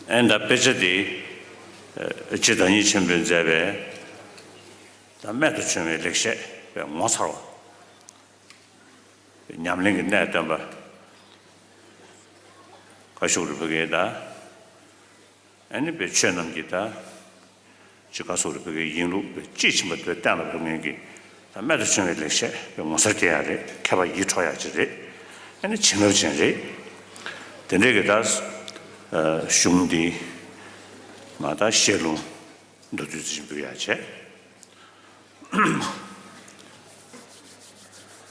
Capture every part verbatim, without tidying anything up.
ཨེ་ད་དཔེ་ཆ་འདི་ཨ་སྤྱིར་བདག་ཉིད་ཆེན་པོས་མཛད་པའི་ད་རྨད་དུ་བྱུང་བའི་ལེགས་བཤད་པའི་ངོ་མཚར་བ། ཉམས་ལེན་གྱི་གནད་སྟོན་པ་བཀའ་བཞུགས་རིན་པོ་ཆེ་དང་། ཨ་ནི་པའི་ཆོས་རྣམས་ཀྱི་ད་ཅི་ག་སོགས་རིག་པའི་ཡིན་ལུགས་པའི་དཔྱིས་ཕྱིན་པ་དེ་གཏན་ལ་ཕབ་མཁན་གྱི་ད་རྨད་དུ་བྱུང་བའི་ལེགས་བཤད་པའི་ངོ་མཚར་སྐྱེ་ཡག་རེད། མཁས་པ་ཡིད་འཕྲོག་ཡག་ཅིག་རེད། ཨ་ནི་བྱིན་རླབས་ཅན་རེད། དེ་འདྲའི་གི་ད་གཞུང་འདི་མ་ད་བཤད་ལུང་མདོར་བསྡུས་ཙམ་ཞིག་འབུལ་ཡག་བྱས།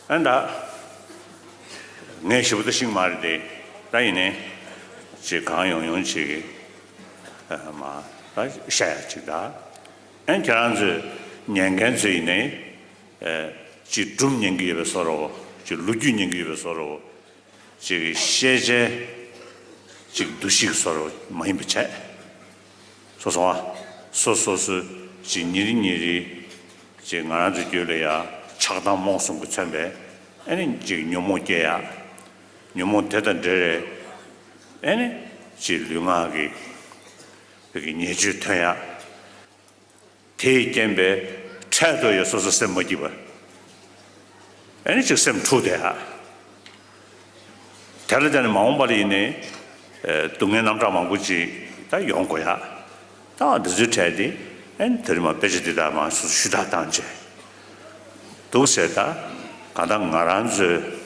ཨ་ད། ངས་ཞེ་པོ་ད་ཤེས་ཀྱི་མ་རེད་དེ། ད་ཡིན་ནའི་ཅིག་གང་ཡོང་ཡོང་ཅིག་གི་ཨ་མ་ད་བཤད་ཡག་ཅིག་ད། ཨ་ཁྱེད་རང་ཚོས་ཉན་མཁན་ཚོས་ཡིན་ནའི་ཨ་ཅིག་སྒྲུང་ཉན་གྱི་ཡོད་པའི་བཟོ་འདྲ་བོ། ཅིག་ལོ་རྒྱུས་ཉན་གྱི་ཡོད་པའི་བཟོ་འདྲ་བོ། ཅིག་གི་ཤེས་བྱའི་ཅིག་འདུ་ཤེས་ཀྱི་བཟོ་འདྲ་བོ་མ་ཡིན་པ་བྱས། སོ་སོ་བ། སོ་སོ་སོའི་ཅིག་ཉིན་རེ་ཉིན་རེ་ཅིག་ང་རང་ཚོའི་རྒྱུད་ལ་ཡ་ཆགས་སྡང་རྨོངས་གསུམ་གྱིས་མཚོན་པའི་ཨ་ནི་ཅིག་ཉོན་མོངས་སྐྱེ་ཡ། ཉོན་མོངས་དེ་དང་འབྲེལ་བའི་ཨ་ནི་ཅིག་ལུས་ངག་གི་བོད་ཀྱི་ཉེས་སྤྱོད་ཐོན་ཡ། དེས་རྐྱེན་པས་འཕྲལ་དུ་ཡང་སོ་སོ་སེམས་མ་སྐྱིད་པ། ཨ་ནི་ཅིག་སེམས་འཁྲུགས་བསྡད་ཨ། དེ་ལ་བརྟེན་ནས་མ་འོངས་པ་ལ་ཡིན་ནའི་ཨ་སྡུག་བསྔལ་རྣམ་གྲངས་མང་པོ་ཅིག་ད་ཡོང་དགོས་ཡ། ད་འདི་ཚོའི་གྲས་དེ་ཨ་ནི་དེ་རིང་མ་དཔེ་ཆ་འདི་དག་མ་སོ་སོ་ཞུ་དག་བཏང་བྱས་འདུག་ཟེར། ད་གང་ལྟར་ང་རང་ཚོའི་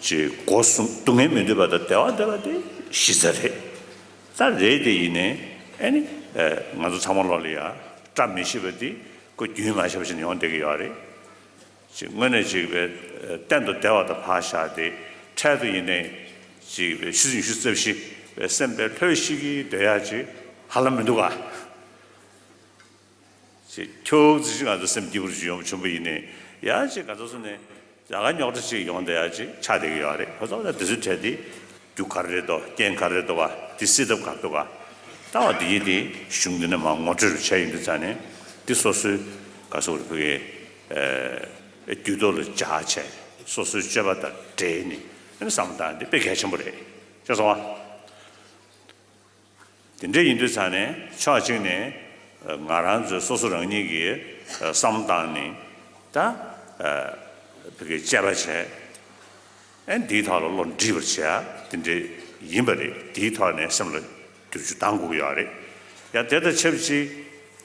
ཅིག་སྒོ་གསུམ་སྡུག་བསྔལ་མི་འདོད་པ་དང་བདེ་བ་འདོད་པ་དེ་གཞི་རྩ་རེད། ད་རེད་དེ་ཡིན་ནའི་ཨ་ནི་ཨ་ང་ཚོ་ཚང་མ་ལོག་ལ་ཡ་བཀྲ་མི་ཤིས་པ་དེ་ཁོ་རྒྱུན་མ་ཆད་པ་ཞིག་ཡོང་བསྡད་ཀྱི་ཡོད་རེད། ཅིག་དངོས་གནས་ཅིག་པའི་གཏན་དུ་བདེ་བ་དང་ཕར་བཞག་སྟེ་འཕྲལ་དུ་ཡིན་ནའི་ཅིག་པའི་ཆུ་ཚོད་ཉི་ཤུ་རྩ་བཞི་པའི་སེམས་པའི་ལྷོད་ཤིག་གི་སྡོད་ཡག་ཅིག་ཧ་ལམ་མི་འདུག་ག། ཅིག་ཁྱོད་ཅིག་ང་ཚོ་སེམས་སྐྱིད་པོ་ཞིག་ཡོང་བྱུང་པ་ཡིན་ནའི་ཡ་ཅིག་ག་ཚོད་སོང་ནས་ལས་ཀ་རྙོག་དྲ་ཅིག་ཡོང་བསྡད་ཡག་ཅིག་ཆགས་བསྡད་ཀྱི་ཡོད་རེད། ཁོ་ཚོ་ད་དེ་ཚོའི་གྲས་དེ་རྒྱུ་ག་རེ་རེད་དོ། རྐྱེན་ག་རེ་རེད་དོ་བ། དེ་སེལ་ཐབས་ག་རེ་འདུག་ག། ད་བ་དེ་ཡིན་དེ་གཞུང་འདི་ནས་མར་ངོ་སྤྲོད་རུ་བྱས་ཡོང་དུས་ཙང་ནས་དེ་སོ་སོའི་ག་སོ་རུ་ཕུག་གི་རྒྱུད་ཐོག་ལ་འཇགས་བྱས་སོ་སོའི་སྤྱོད་པ་དང་འབྲེལ་ནས་ཨ་ནི་བསམ་བློ་བཏང་དེ་དཔེ་གལ་ཆེན་པོ་རེད། ཤེས་སོང་ཨ། དེ་འདྲ་ཡིན་དུས་ཙང་ནས་ཕྱོགས་གཅིག་ནས་ང་རང་ཚོས་སོ་སོ་རང་ཉིད་ཀྱི་བསམ་བློ་བཏང་ནས་ད་བོད་ཀྱི་དཔྱད་པ་བྱས། ཨ་ནི་འདིའི་ཐོག་ལ་བློ་འདྲིས་པར་བྱེད་ཡ་དེ་འདྲ་ཡིན་པ་རེད། དེའི་ཐོག་ནས་སེམས་ལ་བསྒྱུར་བཅོས་གཏང་དགོས་ཀྱི་ཡོད་རེད། ཡང་དེ་དང་ཆབས་ཅིག་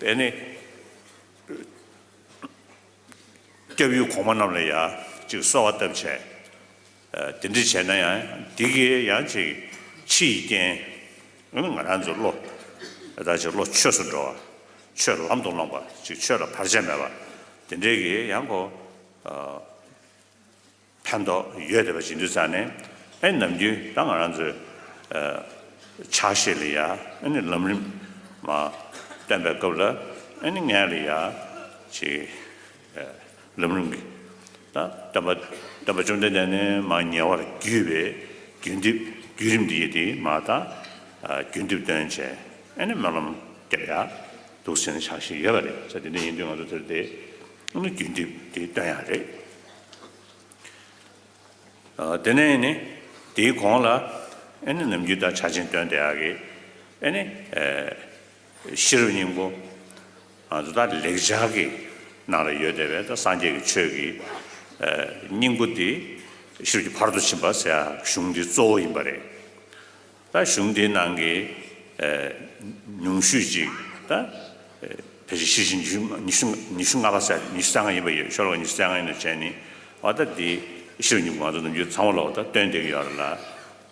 ཨ་ནི་སྐྱབས་ཡུལ་གོང་མ་རྣམས་ལ་ཡ་ཅིག་གསོལ་བ་བཏབ་བྱས། ཨ་དེ་འདྲ་བྱས་ན་ཡང་འདི་གིས་ཡང་ཅིག་ཕྱི་ཡི་རྐྱེན་ང་རང་ཚོའི་བློ་ད་ཅིག་བློ་ཆོས་སུ་འགྲོ་བ། ཆོས་ལམ་དུ་བླངས་པ་ཅིག་ཆོས་ལ་བར་ཆད་མེད་པ་དེ་འདྲའི་གིས་ཡང་ཁོ་ཨ་ཕན་ཐོགས་ཡོད་བསྡད་པ་ཞིག་འདུག་ཙང་ནས་ཨེ་ནམ་རྒྱུན་ད་ང་རང་ཚོའི་ཨ་ཕྱག་བཞེས་ལ་ཡ་ཨེ་ནི་ལམ་རིམ་མ་སྟོན་པའི་སྐབས་ལ་ཨེ་ནི་ངས་ལ་ཡ་ཅིག་ཨ་ལམ་རིམ་གྱི་ད་སྟོན་པ་སྟོན་པ་བཅོམ་ལྡན་འདས་ནས་མ་ཉེ་བར་བརྒྱུད་པའི་བརྒྱུད་འདེབས་བརྒྱུད་རིམ་འདི་ཡི་དེ་མ་ད་ཨ་བརྒྱུད་འདེབས་སྟོན་བྱས་ཨེ་ནི་སྨོན་ལམ་རྒྱབ་ཡ་འདུག་ཟེར་ནས་ཕྱག་བཞེས་ཡོད་པ་རེད། ས་དེ་འདྲ་ཡིན་དུས་ང་ཚོ་དེར་དེ་ཨེ་ནི་བརྒྱུད་འདེབས་དེ་སྟོན་ཡ་རེད། ཨ་དེ་ནས་ནི་དེའི་གོང་ལ་ཨེ་ནི་ནམ་རྒྱུན་ད་ཕྱག་ཆེན་སྟོན་བསྡད་ཡག་གི་ཨེ་ནི་ཨེ་ཤེས་རབ་སྙིང་པོ་ང་ཚོ་ད་ལེགས་སྦྱར་གྱི་ནང་ལ་ཡོད་བསྡད་པའི་ད་སངས་རྒྱས་ཀྱི་ཆོས་ཀྱི་ཨེ་སྙིང་པོ་འདི་ཤེས་རབ་ཀྱི་ཕ་རོལ་ཏུ་ཕྱིན་པ་ཟེར་ཡག་གཞུང་འདི་གཙོ་བོ་ཡིན་པ་རེད། ད་གཞུང་འདིའི་ནང་གི་ཨེ་ཉུང་ཤོས་ཅིག་ད་ཨེ་ཕལ་ཆེར་ཤེར་ཕྱིན་ཉི་ཤུ་ཉི་ཤུ་ཉི་ཤུ་ལྔ་པ་ཟེར་ཉི་ཤུ་རྩ་ལྔ་ཡིན་པ་ཡོད། ཤོ་ལོ་ཀ་ཉི་ཤུ་རྩ་ལྔ་ཡིན་ན་བྱས་ནི་འོ་ད་འདི་ཤེས་རབ་སྙིང་པོ་ང་ཚོ་ནམ་རྒྱུན་ཚང་མ་ལོག་ད་སྟོན་བསྡད་ཀྱི་ཡོད་རེད་ལ།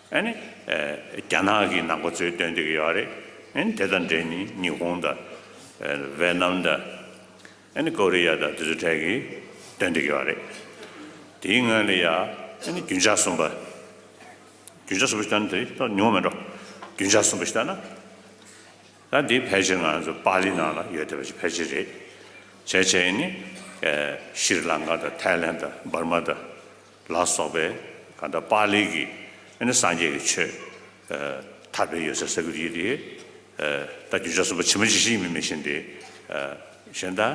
ཨ་ནི་ཨེ་རྒྱ་ནག་གི་ནང་པ་ཚོས་སྟོན་བསྡད་ཀྱི་ཡོད་རེད། ཨ་ནི་དེ་དང་འབྲེལ་ནི་ཉི་ཧོང་དང་ཨེ་ཝེ་ནམ་དང་ཨ་ནི་ཀོ་རི་ཡ་དང་དེ་ཚོ་གྲས་ཀྱིས་སྟོན་བསྡད་ཀྱི་ཡོད་རེད། དེའི་སྔོན་ལ་ཡ་ཨ་ནི་རྒྱུན་ཆགས་གསུམ་པ། རྒྱུན་ཆགས་གསུམ་པ་ཞིག་ལྟ་ན་དེ་ད་ཉུང་བ་མེད་འགྲོ། རྒྱུན་ཆགས་གསུམ་པ་ཞིག་ལྟ་ན། ད་འདི་ཕལ་ཆེར་ང་ཚོ་པཱ་ལི་ནང་ལ་ཡོད་བསྡད་པ་ཞིག་ཕལ་ཆེར་རེད། བྱས་བྱས་ནི་ཨེ་ཤྲི་ལང་ཀ་དང་ཐའི་ལན་དང་འབར་མ་དང་ལ་སོགས་པའི་གང་ལྟར་པཱ་ལི་གི་ཨ་ནི་སངས་རྒྱས་ཀྱི་ཆོས་ཨེ་ཐར་པའི་ཡོད་སའི་ས་ཁུལ་ཡིན་དེ། ཨེ་ད་རྒྱུན་ཆགས་གསུམ་པ་ཇི་མ་ཇི་བཞིན་ཡིན་མིན་མི་ཤེས་ཏེ། ཨེ་གཞན་དག་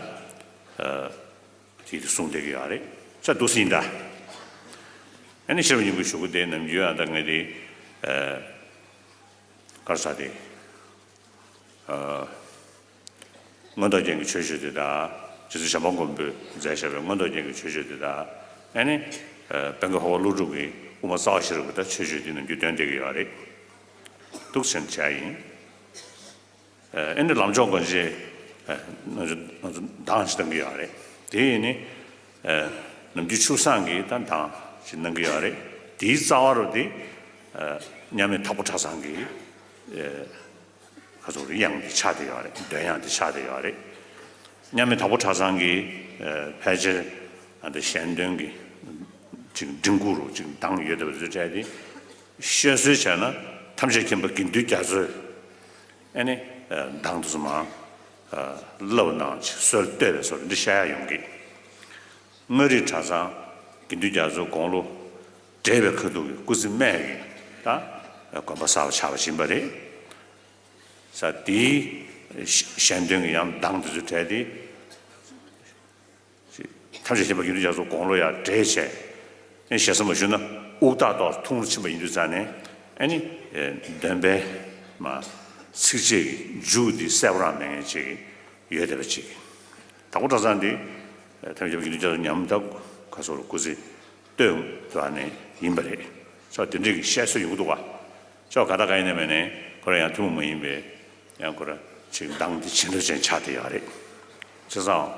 ཨེ་དེ་དེ་གསུངས་བསྡད་ཀྱི་ཡོད་རེད། ས་འདུག་སེ་ཡིན་ད། ཨ་ནི་ཤེས་རབ་སྙིང་པོའི་གཞུག་གུ་དེ་ནམ་རྒྱུན་ཨ་ད་ངས་དེ་ཨེ་ག་རེ་ཟེར་དེ་ མངོན་རྟོགས་རྒྱན་གྱི་མཆོད་བརྗོད་དེ་དང་། རྗེ་བཙུན་བྱམས་པ་མགོན་པོས་མཛད་བཞག་པའི་མངོན་རྟོགས་རྒྱན་གྱི་མཆོད་བརྗོད་དེ་དང་། ཨ་ནི། དཔལ་མགོན་འཕགས་པ་ཀླུ་སྒྲུབ་ཀྱི་དབུ་མ་རྩ་བ་ཤེས་རབ་ཀྱི་ད་མཆོད་བརྗོད་འདི་ནམ་རྒྱུན་བཏོན་བསྡད་ཀྱི་ཡོད་རེད། འདུག་སེ་བྱས་ཡིན། ཨ་ནི་ལམ་མཆོག་སྒོ་འབྱེད། ང་ཚོ་ང་ཚོ་གདངས་ཤིག་བཏང་གི་ཡོད་རེད། དེ་ཡིན་ནི། ནམ་རྒྱུན་ཆུ་བཟང་གི་ད་གདངས་ཤིག་གནང་གི་ཡོད་རེད། དེའི་རྩ་བ་རུ་དེ། མཉམ་མེད་དྭགས་པོ་ཁྲ་ཚང་གི་ཁ་ཚུགས་རེ་དབྱངས་དེ་ཆགས་བསྡད་ཡོད་རེད། འདོན་དབྱངས་དེ་ཆགས་བསྡད་ཡོད་རེད། མཉམ་མེད་དྭགས་པོ་ཁྲ་ཚང་གི་ཕལ་ཆེར་ཨ་འདི་གཞན་དོན་གྱི་ཅིག་མགྲིན་ཁུག་རུ་ཅིག་གདངས་ཡོད་བསྡད་པ་ཚོ་སྤྲད་དེ། བཤད་སྲོལ་བྱས་ན་ཐམས་ཅད་མཁྱེན་པ་དགེ་འདུན་རྒྱ་མཚོས་ཨ་ནི་གདངས་དེ་ཚོ་མར་བསླབ་གནང་ཅིག་སྲོལ་བཏོད་པའི་བཟོ་འདྲ་འདི་བཤད་ཡ་ཡོང་གི། མངའ་རིས་གྲྭ་ཚང་དགེ་འདུན་རྒྱ་མཚོའི་དགུང་ལོ་བགྲེས་པའི་ཁ་ཐུག་གི་སྐུ་ཚེ་སྨད་ཀྱི་ད་དགོན་པ་གསར་པ་ཆགས་པ་ཡིན་པ་རེད། ས་དེའི་གཞན་དོན་གྱི་ཡང་གདངས་དེ་ཚོ་བྲལ་ཏེ། ཐམས་ཅད་མཁྱེན་པ་དགེ་འདུན་རྒྱ་མཚོ་དགུང་ལོ་ཡར་བགྲེས་བྱས། ཨེ་ཞེ་ས་མ་ཞུ་ན་དབུགས་ཐག་ཐོག་ཐུང་རུ་ཕྱིན་པ་ཡིན་དུས་ཙང་ནས། ཨ་ནི་འདོན་པའི་མ་ཚིགས་བཅད་ཀྱི་མཇུག་འདི་གསལ་པོ་རང་མེད་མཁན་ཅིག་ཡོད་བསྡད་པ་ཅིག་དྭགས་པོ་གྲྭ་ཚང་འདི་ཐམས་ཅད་མཁྱེན་པ་དགེ་འདུན་རྒྱ་མཚོ་ཉམས་ཐག་ཁ་སོར་སྐུ་ཚེ་སྟོད་དུ་ཨ་ནི་ཡིན་པ་རེད། ཅོག་དེ་འདྲའི་གི་བཤད་སྲོལ་ཡོང་གི་འདུག་ག་ཅོག་ག་ད་ག་ཡིན་ན་མེད་ནས་ཁོ་རང་ཡང་ཐུན་མོང་མ་ཡིན་པའི་ཡང་ཁོ་རང་ཅིག་གདངས་འདི་ཇི་འདྲ་ཅན་ཆགས་བསྡད་ཡོད་རེད། བྱས་ཙང་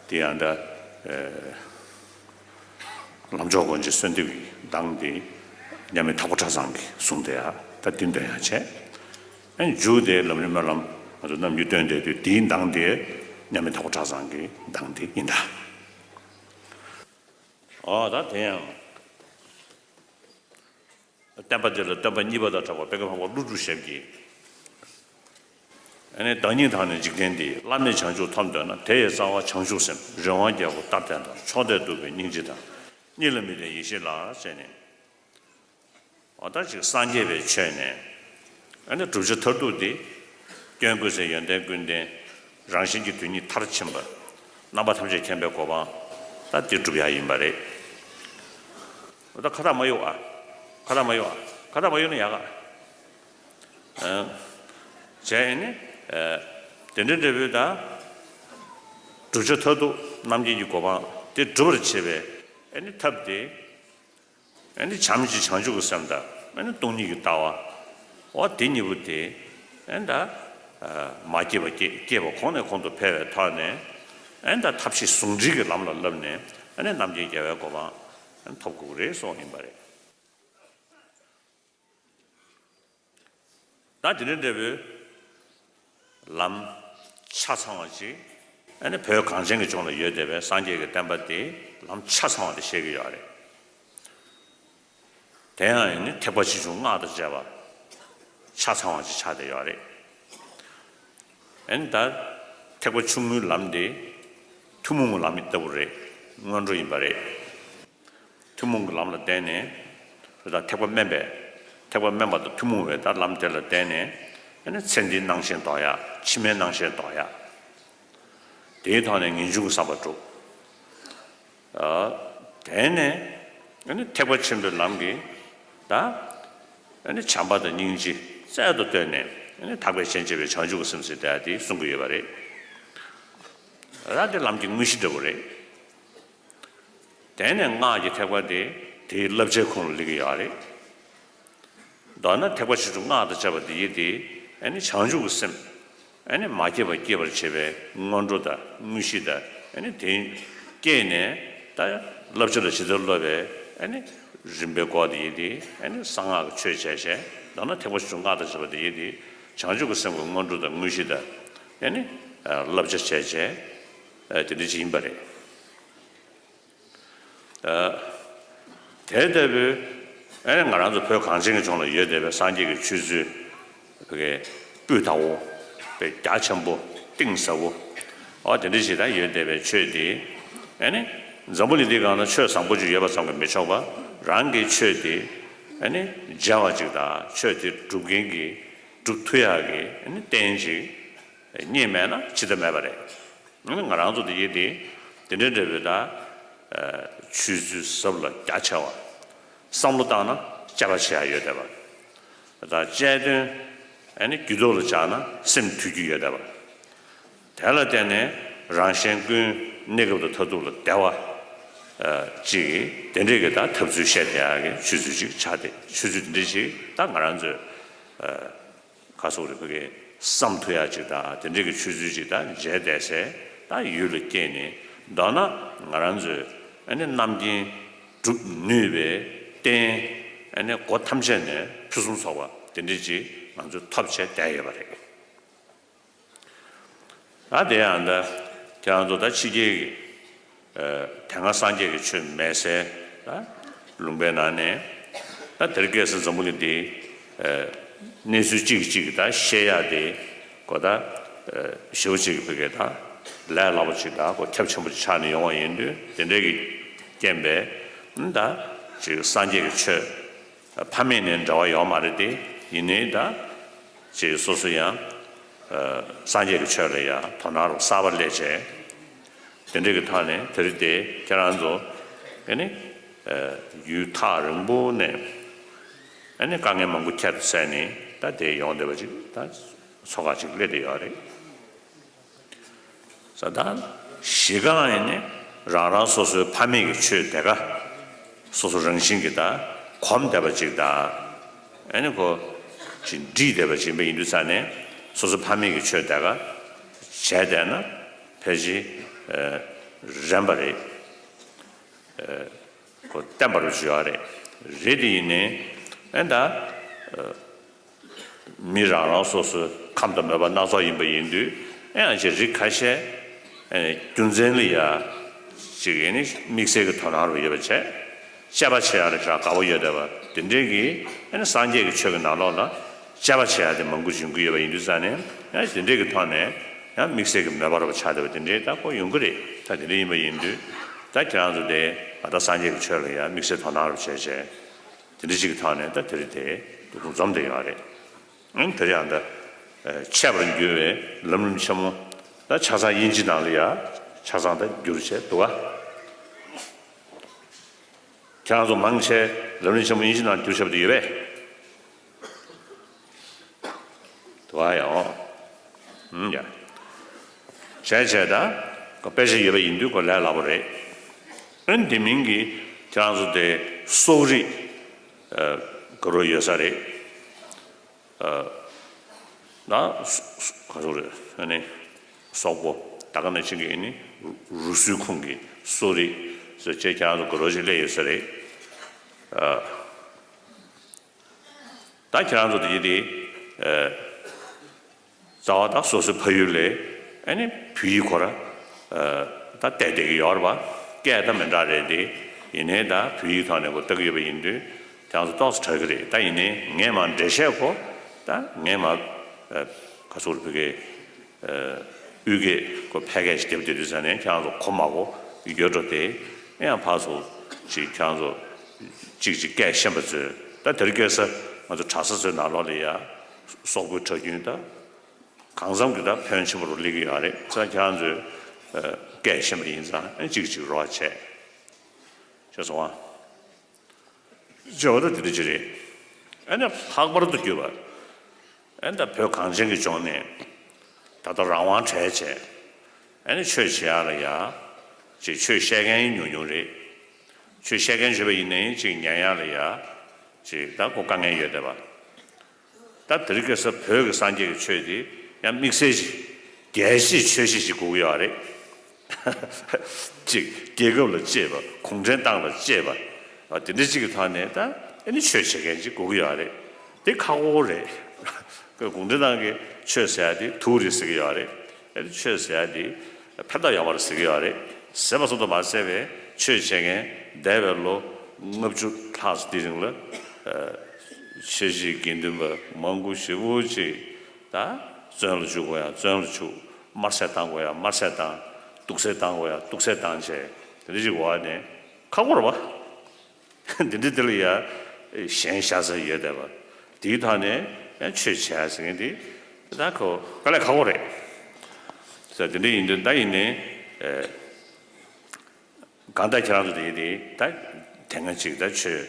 དེ་ཡང་འདྲ། ལམ་མཆོག་སྒོ་འབྱེད་གསོལ་འདེབས་ཀྱི་གདངས་འདི་མཉམ་མེད་དྭགས་པོ་གྲྭ་ཚང་གིས་གསུངས་བསྡད་ཡ་ད་འདི་འདོན་ཡ་བྱས། ཨ་ནི་མཇུག་དེ་ལམ་རིམ་སྨོན་ལམ་ང་ཚོ་ནམ་རྒྱུན་བཏོན་བསྡད་དུས་འདིའི་གདངས་དེ་མཉམ་མེད་དྭགས་པོ་གྲྭ་ཚང་གི་གདངས་དེ་ཡིན་ད། ཨོ་ད་དེ་ཡང་། བསྟན་པ་འདི་ལ་སྟོན་པ་གཉིས་པ་དང་གྲགས་པ་དཔལ་མགོན་འཕགས་པ་ཀླུ་སྒྲུབ་ཞབས་ཀྱིས། ཨ་ནི་བདག་ཉིད་དང་ནི་འཇིག་རྟེན་འདི། བླ་མེད་བྱང་ཆུབ་ཐོབ་འདོད་ན། དེ་ཡི་རྩ་བ་བྱང་ཆུབ་སེམས། རི་དབང་རྒྱལ་པོ་རྟ་བརྟན་དང་། མཆོག་ལྡན་གདུག་པའི་སྙིང་རྗེ་དང་། གཉིས་ལ་མི་ལྡན་ཡེ་ཤེས་ལ། ཟེར་ནས། འོ་ད་ཅིག་སངས་རྒྱས་པའི་ཆོས་ནས། ཨ་ནི་བསྒྲུབ་བྱ་མཐར་ཐུག་འདི། སྐྱོན་ཀུན་ཟད་ཡོན་ཏན་ཀུན་ལྡན། རང་བཞིན་གྱིས་དོན་གཉིས་མཐར་ཕྱིན་པ། རྣམ་པ་ཐམས་ཅད་མཁྱེན་པའི་གོ་འཕང་། ད་འདི་སྒྲུབ་ཡ་ཡིན་པ་རེད། འོ་ད་ཁ་ཐག་མ་གཡུག་ཨ། ཁ་ཐག་མ་གཡུག་ཨ། ཁ་ཐག་མ་གཡུག་ན་ཡག་ཨ། བྱས་ནས། དེ་འདྲ་འདྲ་བོའི་ད། བསྒྲུབ་བྱ་མཐར་ཐུག་རྣམ་མཁྱེན་གྱི་གོ་འཕང་དེ་སྒྲུབ་པར་བྱེད་པའི་ཨ་ནི་ཐབས་དེ། ཨ་ནི་བྱམས་ཀྱི་བྱང་ཆུབ་ཀྱི་སེམས་དང་ཨ་ནི་སྟོང་ཉིད་ཀྱི་ལྟ་བ། འོ་དེ་གཉིས་པོ་དེ་ཨ་ནི་ད་མ་སྐྱེས་པ་སྐྱེ། སྐྱེས་པ་གོང་ནས་གོང་དུ་འཕེལ་བའི་ཐོག་ནས། ཨ་ནི་ད་ཐབས་ཤེས་ཟུང་འབྲེལ་གྱི་ལམ་ལ་བསླབས་ནས་ཨ་ནི་རྣམ་མཁྱེན་རྒྱལ་བའི་གོ་འཕང་ཨ་ནི་ཐོབ་དགོས་ཀྱི་རེད་གསུངས་ཡིན་པ་རེད། ད་དེ་འདྲ་འདྲ་བོའི་ལམ་ཆ་ཚང་བ་ཅིག་ཨ་ནི་བོད་གངས་ཅན་གྱི་ལྗོངས་ལ་ཡོད་བསྡད་པའི་སངས་རྒྱས་ཀྱི་བསྟན་པ་དེ་ལམ་ཆ་ཚང་བ་དེ་བཤད་ཀྱི་ཡོད་རེད། དེ་ཡང་ཨ་ནི་ཐེག་པ་ཆེ་ཆུང་སྔགས་དང་བཅས་པ་ཆ་ཚང་བ་ཅིག་ཆགས་བསྡད་ཡོད་རེད། ཨ་ནི་ད་ཐེག་པ་ཆུང་ངུའི་ལམ་དེ་ཐུན་མོང་གི་ལམ་ལྟ་བུ་རེད། སྔོན་འགྲོ་ཡིན་པ་རེད། ཐུན་མོང་གི་ལམ་ལ་བརྟེན་ནས། དེ་དག་ཐེག་པ་དམན་པས། ཐེག་པ་དམན་པ་དང་ཐུན་མོང་བའི་ད་ལམ་དེ་ལ་བརྟེན་ནས། ཨ་ནི་ཚེ་འདིའི་སྣང་ཞེན་ལྡོག་ཡ། ཕྱི་མའི་སྣང་ཞེན་ལྡོག་ཡ། དེའི་ཐོག་ནས་ངེས་འབྱུང་གི་བསམ་པ་འགྲུབ། ཨ། དེ་ནས། ཨ་ནི་ཐེག་པ་ཆེན་པོའི་ལམ་གྱི། ད། ཨ་ནི་བྱམས་པ་དང་སྙིང་རྗེ་རྩལ་དུ་བཏོན་ནས། ཨ་ནི་དག་པའི་སྤྱན་འབྱེད་པའི་བྱང་ཆུབ་ཀྱི་སེམས་ཟེར་ཏེ་དེ་གསུང་གི་ཡོད་པ་རེད། ད་དེ་ལམ་གྱི་དངོས་གཞི་འདྲ་བོ་རེད། དེ་ནས་སྔགས་ཀྱི་ཐེག་པ་དེ་དེའི་བསླབ་བྱའི་ཁོངས་ལ་སླེབས་ཀྱི་ཡོད་རེད། མདོར་ན་ཐེག་པ་ཆེ་ཆུང་སྔགས་དང་བཅས་པ་འདི་ཡིས་དེ་ཨ་ནི་བྱང་ཆུབ་ཀྱི་སེམས། ཨ་ནི་མ་སྐྱེས་པ་སྐྱེད་པར་བྱེད་པའི་སྔོན་འགྲོ་དང་དངོས་གཞི་དང་། ཨ་ནི་དེ་སྐྱེས་ནས་ད་བསླབ་བྱ་ལ་ཇི་ལྟར་སློབ་པའི་ཨ་ནི་རིམ་པའི་སྐོར་དེ་ཡིས་དེ་ཨ་ནི་གསང་སྔགས་ཀྱི་ཆོས་བྱས་བྱས། མདོར་ན་ཐེག་པ་ཆེ་ཆུང་སྔགས་དང་བཅས་པ་འདི་ཡིས་དེ་བྱང་ཆུབ་ཀྱི་སེམས་ཀྱི་སྔོན་འགྲོ་དང་དངོས་གཞི་དང་། ཨ་ནི་བསླབ་བྱ་བྱས་བྱས་དེ་འདྲ་ཅིག་ཡིན་པ་རེད། དེ་ལྟ་བུའི་ཨ་ནི་ང་རང་ཚོ་བོད་གངས་ཅན་གྱི་ལྗོངས་ལ་ཡོད་བསྡད་པའི་སངས་རྒྱས་ཀྱི་ཆོས་ཚུལ་བོད་ཀྱི་སྤུས་དག་པོ་དཔེ་རྒྱ་ཆེན་པོ་གཏིང་ཟབ་པོ། འོ་དེ་འདྲ་ཞིག་ད་ཡོད་བསྡད་པའི་ཆོས་དེ། ཨ་ནི་འཛམ་བུ་གླིང་འདིའི་སྒང་ན་ཆོས་བཟང་པོ་ཅིག་ཡོད་པ་ཙམ་གྱིས་མི་ཆོག་པ། རང་གི་ཆོས་དེ་ཨ་ནི་མཇལ་བ་ཅིག་དང་། ཆོས་དེ་སྒྲུབ་མཁན་གྱི་སྒྲུབ་ཐུབ་ཡག་གི་ཨ་ནི་རྟེན་ཅིག་རྙེད་མེད་ན་ཇི་ལྟ་མེད་པ་རེད། ང་རང་ཚོ་འདི་ཡིན་དེ། དེ་འདྲའི་འདྲ་བའི་ད། ཆོས་ཚུལ་ཟབ་ལ་རྒྱ་ཆེ་བ། བསམ་བློ་བཏང་ན་དཔྱད་པ་བྱེད་ཡ་ཡོད་བསྡད་པ། ད་དཔྱད་དོན་ ཨ་ནི་རྒྱུ་ཐོག་ལ་བཅར་ན་སེམས་འདུལ་རྒྱུ་ཡོད་བསྡད་པ། དེ་ལ་བརྟེན་ནས་རང་གཞན་ཀུན་གནས་སྐབས་དང་མཐར་ཐུག་ལ་བདེ་བ་ཅིག་གི་དེ་འདྲས་ཀྱི་ད་ཐབས་ཚུལ་བཤད་བསྡད་ཡག་གི་ཆོས་ཚུལ་ཅིག་ཆགས་ཏེ། ཆོས་ཚུལ་དེ་འདྲས་ཅིག་ད་ང་རང་ཚོས་ག་སོག་རེ་བོད་ཀྱི་བསམ་ཐུབ་ཡག་ཅིག་དང་། དེ་འདྲས་ཀྱི་ཆོས་ཚུལ་ཅིག་ད་མཇལ་བསྡད་སའི་ད་ཡུལ་ལ་སྐྱེས་ནས། མདོར་ན་ང་རང་ཚོས་ཨ་ནི་རྣམ་མཁྱེན་སྒྲུབ་ནུས་པའི་རྟེན། ཨ་ནི་སྒོ་ཐམས་ཅད་ནས་ཕུན་སུམ་ཚོགས་པ་དེ་འདྲས་ཅིག་ང་ཚོས་ཐོབ་བྱས་བསྡད་ཡོད་པ་རེད། ད་དེ་ཡང་ད་ཁྱེད་རང་ཚོ་ད་ཕྱི་རྒྱལ་གྱི་དེ་སྔ་སངས་རྒྱས་ཀྱི་ཆོས་མེད་སའི་ད་ལུང་པའི་ནང་ནས། ད་དེར་སྐད་ས་འཛམ་བུ་གླིང་འདི་གནས་ཚུལ་གཅིག་གིས་གཅིག་གི་ད་བཤད་ཡག་དེ་གོ། ད་ཞེ་པོ་ཅིག་གི་བོད་སྐད་ད་ལས་སླ་པོ་ཅིག་ད་གོ་ཁྱབ་ཆེན་པོ་ཅིག་ཆགས་ནས་ཡོང་བ་ཡིན་དུས། དེ་འདྲས་ཀྱི་རྐྱེན་པས་ད་ཅིག་སངས་རྒྱས་ཀྱི་ཆོས་ཕ་མེས་ནས་འབྲེལ་བ་ཡོད་མ་རེད་དེ། ཡིན་ནའི་ད་ཅིག་སོ་སོ་ཡང་སངས་རྒྱས་ཀྱི་ཆོས་ལ་ཡང་དོ་སྣང་རུ་གསར་པ་སླེབས་བྱས། དེ་འདྲ་གི་ཐོག་ནས་དེ་རིང་དེ་ཁྱེད་རང་ཚོ་ཨ་ནི་ཡུལ་ཐག་རིང་པོ་ནས་ཨ་ནི་དཀའ་ངལ་མང་པོ་ཁྱད་དུ་བསད་ནས་ད་དེ་ཡོང་བསྡད་པ་ཅིག་ད་ཚོགས་ཁག་ཅིག་སླེབས་བསྡད་ཡོད་རེད། ས་ད་གཞི་རྐང་ཡིན་ནི་རང་རང་སོ་སོའི་ཕ་མེས་ཀྱི་ཆོས་དེ་ག་སོ་སོ་རང་བཞིན་གྱི་ད་གོམས་བསྡད་པ་ཅིག་ད་ཨ་ནི་གོ་ཅིག་འདྲིས་བསྡད་པ་ཅིག་ཡིན་པ་ཡིན་དུས་ཙང་ནས། སོ་སོ་ཕ་མེས་ཀྱི་ཆོས་དེ་ག་བྱས་བསྡད་ན་ཕལ་ཆེར་རན་པ་རེད། ཁོ་བརྟན་པར་བརྗོད་ཡ་རེད། རེད་དེ་ཡིན་ནའི་ཨེ་ད་མི་རང་རང་སོ་སོའི་ཁམས་དང་མོས་པ་སྣ་ཚོགས་ཡིན་པ་ཡིན་དུས། ཨེ་ཡང་ཅིག་རིགས་ཁ་ཤས་ཨེ་རྒྱུ་མཚན་ལ་ཡ་ཅིག་ཨེ་ནི་དམིགས་བསལ་གྱི་དོ་སྣང་རུ་ཡོད་པ་བྱས། དཔྱད་པ་བྱེད་ཡ་ལ་ཞེ་དྲག་དགའ་པོ་ཡོད་བསྡད་པ་དེ་འདྲའི་གི་ཨེ་ནི་སངས་རྒྱས་ཀྱི་ཆོས་ཀྱི་ནང་ལོགས་ལ་དཔྱད་པ་བྱེད་ཡ་དེ་མང་པོ་ཡོང་གི་ཡོད་པ་ཡིན་དུས་ཙང་ནས། ཡང་དེ་འདྲའི་གི་ཐོག་ནས་ཡང་དམིགས་བསལ་གྱི་མོས་པ་རུ་ཆགས་བསྡད་པ་དེ་འདྲའི་ད་ཁོ་ཡོང་གི་རེད། ད་དེ་འདྲ་ཡིན་པ་ཡིན་དུས། ད་ཁྱེད་རང་ཚོ་དེ་ང་ད་སངས་རྒྱས་ཀྱི་ཆོས་ལ་ཡང་དམིགས་བསལ་དོ་སྣང་རུ་བྱས་བྱས། དེ་འདྲ་ཅིག་གི་ཐོག་ནས་ད་དེ་རིང་དེ་འདུ་འཛོམས་བསྡད་ཡོད་རེད། ཨང་། དེ་རིང་ཡང་ད་འཆད་པར་འགྱུར་བའི་ལམ་རིམ་ཆེན་མོ། ད་ཆ་ཚང་དབྱིན་ཇི་ནང་ལ་ཡང་ཆ་ཚང་ད་བསྒྱུར་བྱས་འདུག་ག་ཁྱེད་རང་ཚོ་མང་ཆེ་ལམ་རིམ་ཆེན་མོ་དབྱིན་ཇི་ནང་བསྒྱུར་བྱས་པ་དེ་ཡོད་པས། དུ་བ་ཡང་། ཨུམ་ཡ། བྱས་བྱས་ད་ཁོ་དཔེ་ཆ་ཡོད་པ་ཡིན་དུས་ཁོ་ལས་སླ་པོ་རེད། ཨ་ནི་དེ་མིན་གྱི་ཁྱེད་རང་ཚོ་དེ་སོག་རིགས་ཨ་ག་རུ་ཡོད་ས་རེད། ཨ་ན་སོ་སོ་ག་རུ་རེད། ཨ་ནི་སོག་པོ་ད་ག་ནང་བཞིན་གྱི་ཨ་ནི་རུ་རུ་སུའི་ཁོངས་ཀྱི་སོག་རིགས་སུ་བྱས། ཁྱེད་རང་ཚོ་ག་རུ་ཞིག་སླེབས་ཡོད་ས་རེད། ཨ། ད་ཁྱེད་རང་ཚོ་དེ་ཡིན་དེ། ཨ། རྩ་བ་ད་སོ་སོའི་ཕ་ཡུལ་ལ་ཨ་ནི་བོད་ཡིག་ཁོ་ར་ཨ་ད་བལྟས་བསྡད་ཀྱི་ཡོད་རེད་པ། སྐད་ད་མི་འདྲ་རེད་དེ། ཡིན་ནའི་ད་བོད་ཡིག་ཐོག་ནས་ཁོ་ལྟ་གི་ཡོད་པ་ཡིན་དུས། ཁྱེད་རང་ཚོ་ཏོག་ཙམ་དྲག་གི་རེད། ད་ཡིན་ནའི་ངས་མར་འགྲེལ་བཤད་ཁོ་ད་ངས་མར་ཨ་ག་ཚོད་རེད། བོད་སྐད་ཨ་དབུས་སྐད་ཁོ་ཕལ་སྐད་ཞིག་བསྡེབས་བསྡད་དུས་ཙང་ནས་ཁྱེད་རང་ཚོ་གོ་མ་གོ་ཡོད་འགྲོ་དེ། ཨེ་ཡང་ཕར་ཚུར་ཅིག་ཁྱེད་རང་ཚོ་གཅིག་གཅིག་སྐད་ཤེས་པ་ཚོས། ད་དེ་རིང་ཁ་སང་ང་ཚོ་གྲྭ་ས་ཚོའི་ནང་ལོགས་ལ་ཡ་སོག་པོའི་གྲྭ་རྒྱུན་ད་གང་འཚམ་གྱི་ད་ཕོན་ཆེན་པོ་རུ་སླེབས་ཀྱི་ཡོད་རེད། ཙང་ཁྱེད་རང་ཚོས་ཨ་སྐད་ཤེས་པ་ཡིན་ཙང་ཨེ་གཅིག་གཅིག་རོགས་བྱས། ཤེས་སོང་ཨ། བྱས་པ་ད་དེ་འདྲ་ཅིག་རེད། ཨ་ནི་ལྷག་པར་དུ་གྱུར་པ། ཨ་ནི་ད་བོད་གངས་ཅན་གྱི་ལྗོངས་ནས་ད་ལྟ་རང་དབང་བྲལ་བྱས། ཨ་ནི་ཆོས་བྱེད་ཡག་ལ་ཡ་ཅིག་ཆོས་བཤད་མཁན་ཉུང་ཉུང་རེད། ཆོས་བཤད་མཁན་བྱས་པ་ཡིན་ནའི་ཅིག་ཉན་ཡག་ལ་ཡ་ཅིག་ད་ཁོ་དཀའ་ངལ་ཡོད་བསྡད་པ། ད་དེ་རིང་ཁ་སང་བོད་ཀྱི་སངས་རྒྱས་ཀྱི་ཆོས་དེ་ཡང་དམིགས་བསལ་ཞིག་རྒྱལ་གཅེས་ཆོས་གཅེས་ཞིག་དགོས་ཀྱི་ཡོད་རེད། ཅིག་རྒྱལ་ཁབ་ལ་གཅེས་པ། གུང་ཁྲན་ཏང་ལ་གཅེས་པ། ཨ་དེ་འདྲ་ཅིག་གི་ཐོག་ནས་ད་ཨ་ནི་ཆོས་བྱེད་མཁན་ཅིག་དགོས་ཀྱི་ཡོད་རེད། དེ་ཁག་པོ་རེད། གུང་ཁྲན་ཏང་གི་ཆོས་ཟེར་ཡ་དེ་དུག་རེད་ཟེར་གྱི་ཡོད་རེད། ཨ་ནི་ཆོས་ཟེར་ཡ་དེ་ཕན་ཐོགས་ཡོད་མ་རེད་ཟེར་གྱི་ཡོད་རེད། ཟེར་བ་ཙམ་དུ་མ་ཟད་པའི་ཆོས་བྱེད་མཁན་འདས་པའི་ལོ་ལྔ་བཅུ་ལྷག་ཙམ་དེ་རིང་ལ་ཨ་ཆོས་བྱེད་དགེ་འདུན་པ་མང་པོ་ཞེ་པོ་ཅིག་ད་བཙོན་ལ་འཇུག་དགོས་ཡ་བཙོན་ལ་འཇུག་དམར་གསོད་བཏང་དགོས་ཡ་དམར་གསོད་བཏང་། གཏུག་གསོད་བཏང་དགོས་ཡ་གཏུག་གསོད་བཏང་བྱས། དེ་འདྲ་ཅིག་འོག་ནས་ཁག་པོ་རེད་པ། འདི་འདྲ་དེ་ལ་ཡ་ཞེན་ཤ་ཚ་ཡོད་བསྡད་པ། དེའི་ཐོག་ནས་ཡང་ཆོས་བྱས་ཟེར་མཁན་དེ་ད་ཁོ་དཀའ་ལས་ཁག་པོ་རེད། ཟེར་དེ་འདྲ་ཡིན་དུས་ད་ཡིན་ནའི་ཨེ་གང་ལྟར་ཁྱེད་རང་ཚོ་དེ་དེ་ད་དེ་སྔ་ཅིག་ད་ཆོས་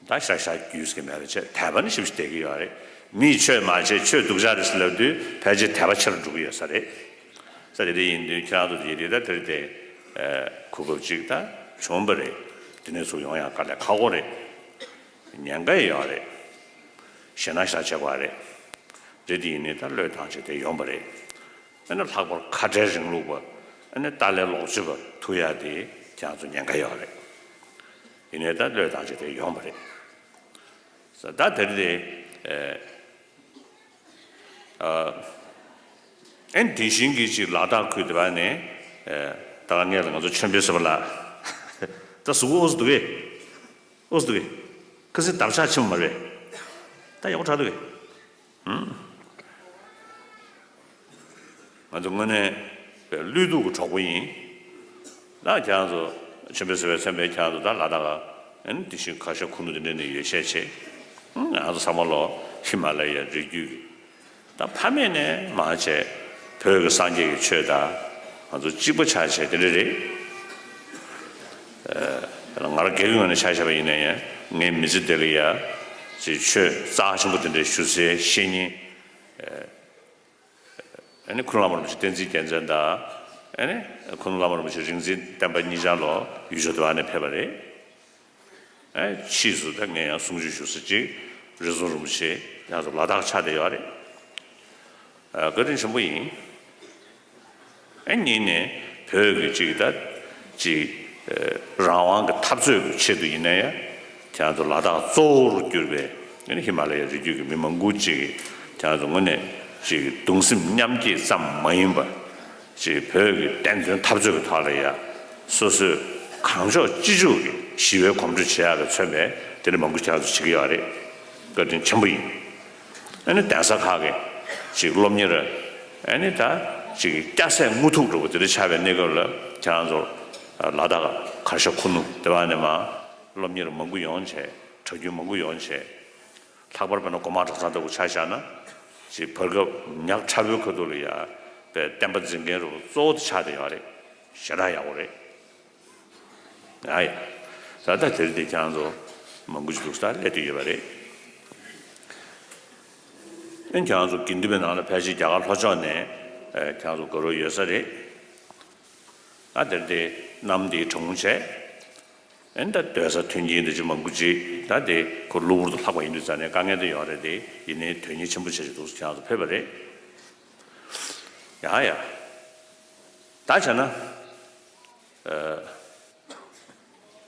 ད་ཤག་ཤག་རྒྱུས་ཀྱི་མེད་པ་བྱས། དད་པ་ནི་ཞིབ་ཞིབ་བསྡད་ཀྱི་ཡོད་རེད། མིས་ཆོས་མ་བྱས་ཆོས་སྡུག་ཅག་རེད་ཟེར་ལབ་དུས་ཕལ་ཆེར་དད་པ་ཆེ་རུ་འགྲོ་གི་ཡོད་ས་རེད། ས་དེ་འདྲ་ཡིན་དུས་ཁྱེད་རང་ཚོ་དེ་རེད་ད་དེར་དེ་གོ་སྐབས་ཅིག་ད་བྱུང་བ་རེད། དེ་ནས་ཚུར་ཡོང་ཡག་དཀའ་ལས་ཁག་པོ་རེད། ཉེན་ཁ་ཡོད་རེད། ཞེད་སྣང་ཞེ་དྲག་བྱེད་དགོས་རེད། རེད་དེ་ཡིན་ནའི་ད་བློས་བཏང་བྱས་དེ་ཡོང་བ་རེད། ཨ་ནི་ལྷག་པར་ཁ་བྲལ་རིང་ལུགས་པ་ཨ་ནི་ཏཱ་ལའི་ལོག་སྤྱོད་པ་ཐུག་ཡག་དེ་ཁྱེད་རང་ཚོ་ཉེན་ཁ་ཡོད་རེད། ཡིན་ནའི་ད་བློས་བཏང་བྱས་དེ་ཡོང་བ་རེད། ད་དེར་དེ། ཨ། ཨེ་དེ་བཞིན་གྱི་ཅིག་ལ་དྭགས་ཁུལ་དེ་བ་ནས། ད་ག་ངས་ལ་ང་ཚོ་ཆོས་འཕེལ་ཟེར་བ་ལ། ད་གཟུགས་པོ་ཨོ་ཙི་འདུག་གས། ཨོ་ཙི་འདུག་གས། ཁ་སང་འདབ་ཆགས་ཆེན་པོ་མ་རེད། ད་ཡག་པོ་དྲག་འདུག་གས། ཧུམ། ང་ཚོ་དངོས་གནས་པའི་བློས་གཏོང་གི་གྲོགས་པོ་ཡིན། ད་ཁྱེད་རང་ཚོ་ཆོས་འཕེལ་ཟེར་བའི་མཚན་པའི་ཁྱེད་རང་ཚོ་ད་ལ་དྭགས་ཨན་དེ་བཞིན་གར་ཞ་ཁུ་ནུ་དེ་འདྲ་ནས་ཡོད་ཤས་ཆེ། ང་ཚོ་ཚང་མ་ལོ་ཧི་མ་ལ་ཡའི་རི་རྒྱུད་ཀྱི་ད་ཕ་མེས་ནས་མར་བྱས་བོད་ཀྱི་སངས་རྒྱས་ཀྱི་ཆོས་དང་ང་ཚོ་གཅིག་པ་ཆགས་བྱས་དེ་འདྲ་རེད། ང་རང་སྒེར་གྱི་ངོས་ནས་ཆ་བཞག་པ་ཡིན་ན་ཡང་ངའི་མི་ཚེ་འདི་ལ་ཡ་ཅིག་ཆོས་རྩ་ཆེན་པོ་དེ་འདྲའི་ཞུ་སའི་བཤེས་གཉེན། ཨ་ནི་ཁུ་ནུ་བླ་མ་རིན་པོ་ཆེ་བསྟན་འཛིན་རྒྱལ་མཚན་དང་། ཨ་ནི་ཁུ་ནུ་བླ་མ་རིན་པོ་ཆེ་རིག་འཛིན་བསྟན་པ་གཉིས་ཆར་ལོ་ཡུལ་ཕྱོགས་དེ་བ་ནས་ཕེབས་པ་རེད། ཨ་ཕྱིས་སུ་ད་ངས་ཡང་གསུང་ཆོས་ཞུ་ས་གཅིག་རི་ཟུང་རིན་པོ་ཆེ་ཡང་སུ་ལ་དྭགས་ཆགས་བསྡད་ཡོད་རེད། ཨ་བཀའ་དྲིན་ཆེན་པོ་ཡིན། ཨ་གཉིས་ནས་བོད་ཀྱི་གཅིག་ད་གཅིག་རང་དབང་གི་འཐབ་རྩོད་ཀྱི་ཆེད་དུ་ཡིན་ན་ཡང་ཁྱེད་རང་ཚོ་ལ་དྭགས་གཙོ་བོར་གྱུར་པའི་ཨ་ནི་ཧི་མ་ལ་ཡའི་རི་རྒྱུད་ཀྱི་མི་མང་པོ་ཅིག་གིས་ཁྱེད་རང་ཚོ་དངོས་གནས་ཅིག་གདུང་སེམས་མཉམ་སྐྱེད་ཙམ་མ་ཡིན་པ་ཅིག་བོད་ཀྱི་བདེན་དོན་འཐབ་རྩོད་ཀྱི་ཐོག་ལ་ཡ་སོ་སོའི་གང་ལྕོགས་ཅི་ལྕོགས་ཀྱི་ཞི་བའི་གོམ་བགྲོད་བྱེད་ཡག་གི་མཚོན་པའི་དེ་འདྲ་མང་པོ་ཁྱེད་རང་ཚོ་བྱེད་ཀྱི་ཡོད་རེད། བཀའ་དྲིན་ཆེན་པོ་ཡིན། ཨ་ནི་གདན་ས་ཁག་གི་ཅིག་སློབ་གཉེར་ཨ་ནི་ད་ཅིག་སྐྱ་སེར་དངུལ་ཐུག་འགྲོ་བ་དེ་འདྲ་ཆགས་པའི་གནས་སྐབས་ལ་ཁྱེད་རང་ཚོ་ལ་དྭགས་གར་ཞ་ཁུ་ནུ་དེ་བ་ནས་མར་སློབ་གཉེར་མང་པོ་ཡོང་བྱས་གྲྭ་རྒྱུན་མང་པོ་ཡོང་བྱས་ལྷག་པར་དཔེར་ན་སྒོ་མང་གྲྭ་ཚང་ལྟ་བུ་ཆ་བཞག་ན་ཅིག་བར་སྐབས་ཉག་ཕྲ་བོའི་ཁ་ཐུག་ལ་ཡ་པའི་བསྟན་པ་འཛིན་མཁན་རུ་གཙོ་བོ་དེ་ཆགས་བསྡད་ཡོད་རེད། ཞེ་དྲག་ཡག་པོ་རེད། ཨ་ཡ། ད་ལྟ་དེར་དེ་ཁྱེད་རང་ཚོ་མང་པོ་ཞིག་འདུག་ས་སླེབས་བསྡད་ཡོད་པ་རེད། ཨན་ཁྱེད་རང་ཚོ་དགེ་འདུན་པའི་ནང་ལ་ཕལ་ཆེར་རྒྱ་གར་ལྷོ་ཕྱོགས་ནས་ཨེ་ཁྱེད་རང་ཚོ་དགའ་རོགས་ཡོད་ས་རེད། ཨ་དེར་དེ་གནམ་དེ་གྲང་མོ་བྱས། ཨན་ད་སྡོད་ས་མཐུན་རྐྱེན་དེ་ཅི་མང་པོ་ཅིག་ད་དེ་ཁོ་གློ་བུར་དུ་ལྷག་པ་ཡིན་དུས་ཙང་ནས་དཀའ་ངལ་དེ་ཡོད་རེད་དེ་ཡིན་ནའི་དོན་གཉེར་ཆེན་པོ་བྱས་ཅིག་འདུག་ས་ཁྱེད་རང་ཚོ་ཕེབས་པ་རེད། ཡ་ཡ། ད་བྱས་ན། ཨ།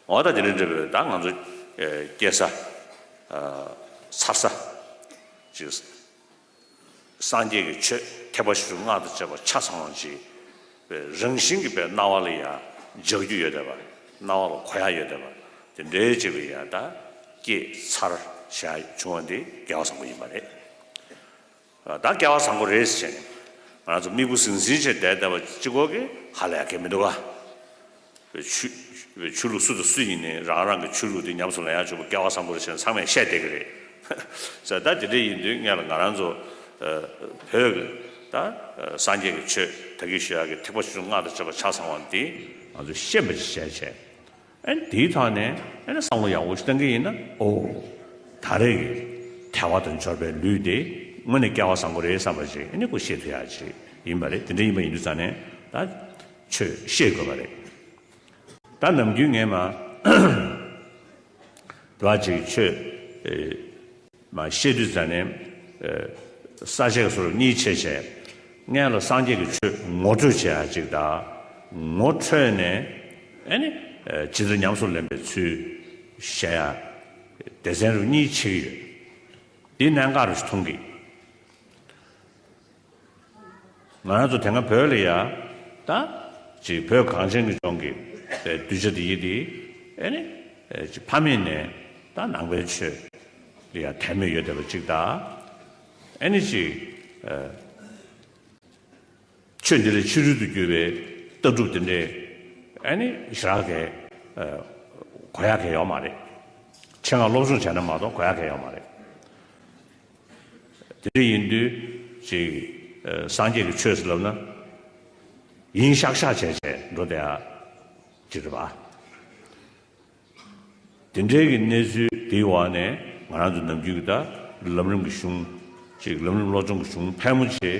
འོ་ད་དེ་རིང་འདྲ་བའི་ད་ང་ཚོ་ཨ་སྐྱེ་ས་ཨ་འཚར་ས་ཅིག་སངས་རྒྱས་ཀྱི་ཆོས་ཐེག་པ་ཆེ་ཆུང་སྔགས་དང་བཅས་པ་ཆ་ཚང་བ་ཅིག་པའི་རང་བཞིན་གྱིས་པའི་སྣང་བ་ལ་ཡང་འཇགས་རྒྱུ་ཡོད་བསྡད་པ། སྣང་བ་ལ་གོ་ཡག་ཡོད་བསྡད་པ་དེ་འདྲའི་ཅིག་ལ་ཡང་ད་སྐྱེས་ཚར་བྱ་བྱུང་བ་འདི་སྐལ་བ་བཟང་པོ་ཡིན་པ་རེད། ད་སྐལ་བ་བཟང་པོ་རེད་ཟེར་ནས་ང་ཚོ་མིག་སྤུ་ཟིང་ཟིང་བྱས་བསྡད་བསྡད་པ་གཅིག་པོ་གིས་ཧ་ལས་ཡག་གི་མི་འདུག་ག་ཆོས་ཆོས་ལུགས་སུ་དང་སུ་ཡིན་ནའི་རང་རང་གི་ཆོས་ལུགས་དེ་ཉམས་སུ་ལེན་ཡག་ཆོག་པ་སྐལ་བ་བཟང་པོ་རེད་ཟེར་ནས་ཚང་མས་བཤད་བསྡད་ཀྱི་རེད། ཟེར་ད་དེ་འདྲ་ཡིན་དུས་སྔོན་ལ་ང་རང་ཚོ་བོད་ཀྱི་ད་སངས་རྒྱས་ཀྱི་ཆོས་ད་གིན་ཞུ་ཡག་གི་ཐེག་པ་ཆེ་ཆུང་སྔགས་དང་བཅས་པ་ཆ་ཚང་བ་འདི་ང་ཚོས་ཤེས་པ་ཅིག་བྱས་བྱས། ཨན་དེའི་ཐོག་ནས་ཨ་ནི་བསམ་བློ་ཡག་པོ་ཞིག་བཏང་གི་ཡིན་ན་ཨོ། ད་རེས་ཀྱི་ཐལ་བ་དང་འབྱོར་པའི་ལུས་དེ་དངོས་གནས་སྐལ་བ་བཟང་པོ་རེད་བསམ་པ་ཅིག་ཨ་ནི་ཁོ་ཤེས་ཐུབ་ཡག་ཅིག་ཡིན་པ་རེད། དེ་འདྲ་ཡིན་པ་ཡིན་དུས་ཙང་ནས་ད་ཆོས་ཤེས་དགོས་པ་རེད། ད་ནམ་རྒྱུན་ངས་མ་དུ་བ་ཅིག་ཆོས་ཨེ། མ་བཤད་དུས་ཙ་ནས་ས་བཅད་སོ་རུ་གཉིས་ཕྱེ་བྱས་སྔོན་ལ་སངས་རྒྱས་ཀྱི་ཆོས་ངོ་སྤྲོད་བྱེད་ཡ་གཅིག་དང་ངོ་འཕྲོད་ནས་ཨ་ནི་ཇི་ལྟར་ཉམས་སུ་ལེན་པའི་ཚུལ་བཤད་ཡ་སྡེ་ཚན་རུ་གཉིས་ཕྱེ་གི་ཡོད། འདི་གནད་འགག་རུ་མཐོང་གི། ང་རང་ཚོ་དེ་སྔ་བོད་ལ་ཡ་ད་ཅིག་བོད་གངས་ཅན་གྱི་ལྗོངས་ཀྱི་གདུལ་བྱ་དེ་ཡི་དེ་ཨེ་ནི་ཅིག་ཕ་མེས་ནས་ད་ནང་པའི་ཆོས་ལ་ཡ་དད་མོས་ཡོད་བསྡད་པ་ཅིག་ད་ཨེ་ནི་ཅིག་ཆོས་འདི་ལ་ཕྱི་རོལ་དུ་གྱུར་པའི་ལྟ་གྲུབ་དེ་འདྲའི་ཨེ་ནི་ཞེ་དྲག་གི་གོ་ཡག་གི་ཡོད་མ་རེད། ཆེད་མངགས་སློབ་སྦྱོང་བྱས་ན་མ་གཏོགས་གོ་ཡག་གི་ཡོད་མ་རེད། དེ་འདྲ་ཡིན་དུས་ཅིག་ཨ་སངས་རྒྱས་ཀྱི་ཆོས་ཟེར་ལབ་ན་ཡིན་ཤག་ཤག་བྱས་བྱས་འགྲོ་བསྡད་ཡ་ཅིག་རེད་པ། དེ་འདྲའི་གི་གནས་ཚུལ་དེའི་འོག་ནས་ང་རང་ཚོ་ནམ་རྒྱུན་གྱི་ད་ལམ་རིམ་གྱི་གཞུང་ ཅིག་ལམ་རིམ་བློ་སྦྱོང་གི་གཞུང་ཕལ་མོ་ཆེ་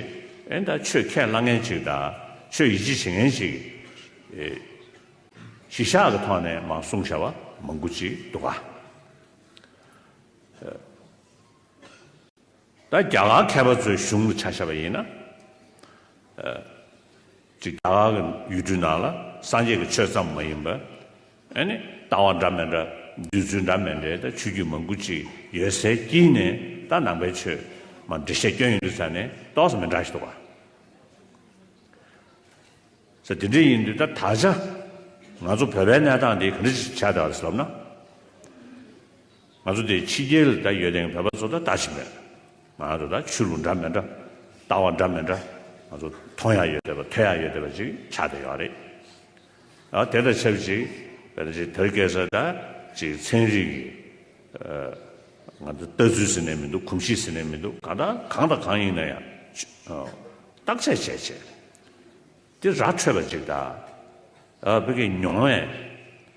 ཨེ་ད་ཆོས་ཁས་བླངས་མཁན་ཅིག་དང་ཆོས་ཡིད་ཆེས་བྱེད་མཁན་ཅིག་ཨེ་གཞི་བཞག་གི་ཐོག་ནས་མར་གསུངས་བཞག་པ་མང་པོ་ཅིག་འདུག་ག་ད་རྒྱ་གར་མཁས་པ་ཚོའི་གཞུང་ལ་ཆ་བཞག་པ་ཡིན་ན། ཅིག་རྒྱ་གར་གྱི་ཡུལ་གྲུའི་ནང་ལ་སངས་རྒྱས་ཀྱི་ཆོས་ཙམ་མ་ཡིན་པར། ཨ་ནི་ལྟ་བ་འདྲ་མི་འདྲ་འདོད་ཚུལ་འདྲ་མི་འདྲའི་ད་ཆོས་བརྒྱུད་མང་པོ་ཅིག་ཡོད་སའི་དཀྱིལ་ནས་ད་ནང་པའི་ཆོས་མར་འགྲེལ་བཤད་སྐྱོན་ཡོང་དུས་ཙ་ནས་ཏོག་ཙམ་མི་འདྲ་ཞིག་འདུག་ག་ས་དེ་འདྲ་ཡིན་དུས་ད་ད་ཆ་ང་ཚོ་བོད་པའི་གནས་སྟངས་འདི་ག་འདྲ་ཞིག་ཆགས་བསྡད་པ་རེད་ཟེར་ལབ་ན། ང་ཚོ་དེ་ཕྱི་རྒྱལ་ལ་ད་ཡོད་དེ་བོད་པ་ཚོ་ད་ལྟ་ཞིག་མེད། ང་ཚོ་ད་ཆོས་ལུགས་འདྲ་མི་འདྲ། ལྟ་བ་འདྲ་མི་འདྲ། ང་ཚོ་མཐོང་ཡ་ཡོད་བསྡད་པ་ཐོས་ཡ་ཡོད་བསྡད་པ་ཅིག་ཆགས་བསྡད་ཡོད་རེད། ཨ་དེ་དང་ཆབས་ཅིག་བོད་ཅིག་དར་སྐྱེས་ས་ད་ཅིག་ཚན་རིག་གི་ང་ཚོ་ལྟ་ཚུལ་ཟེར་ནས་མི་འདུག་གོམས་གཤིས་ཟེར་ནས་མི་འདུག་གང་ལྟར་གང་དང་གང་ཡིན་ན་ཡང་བརྟག་དཔྱད་བྱས་བྱས། དེ་ར་འཕྲོད་པ་ཅིག་དང་། ཨ་ཕ་གི་མྱོང་བས་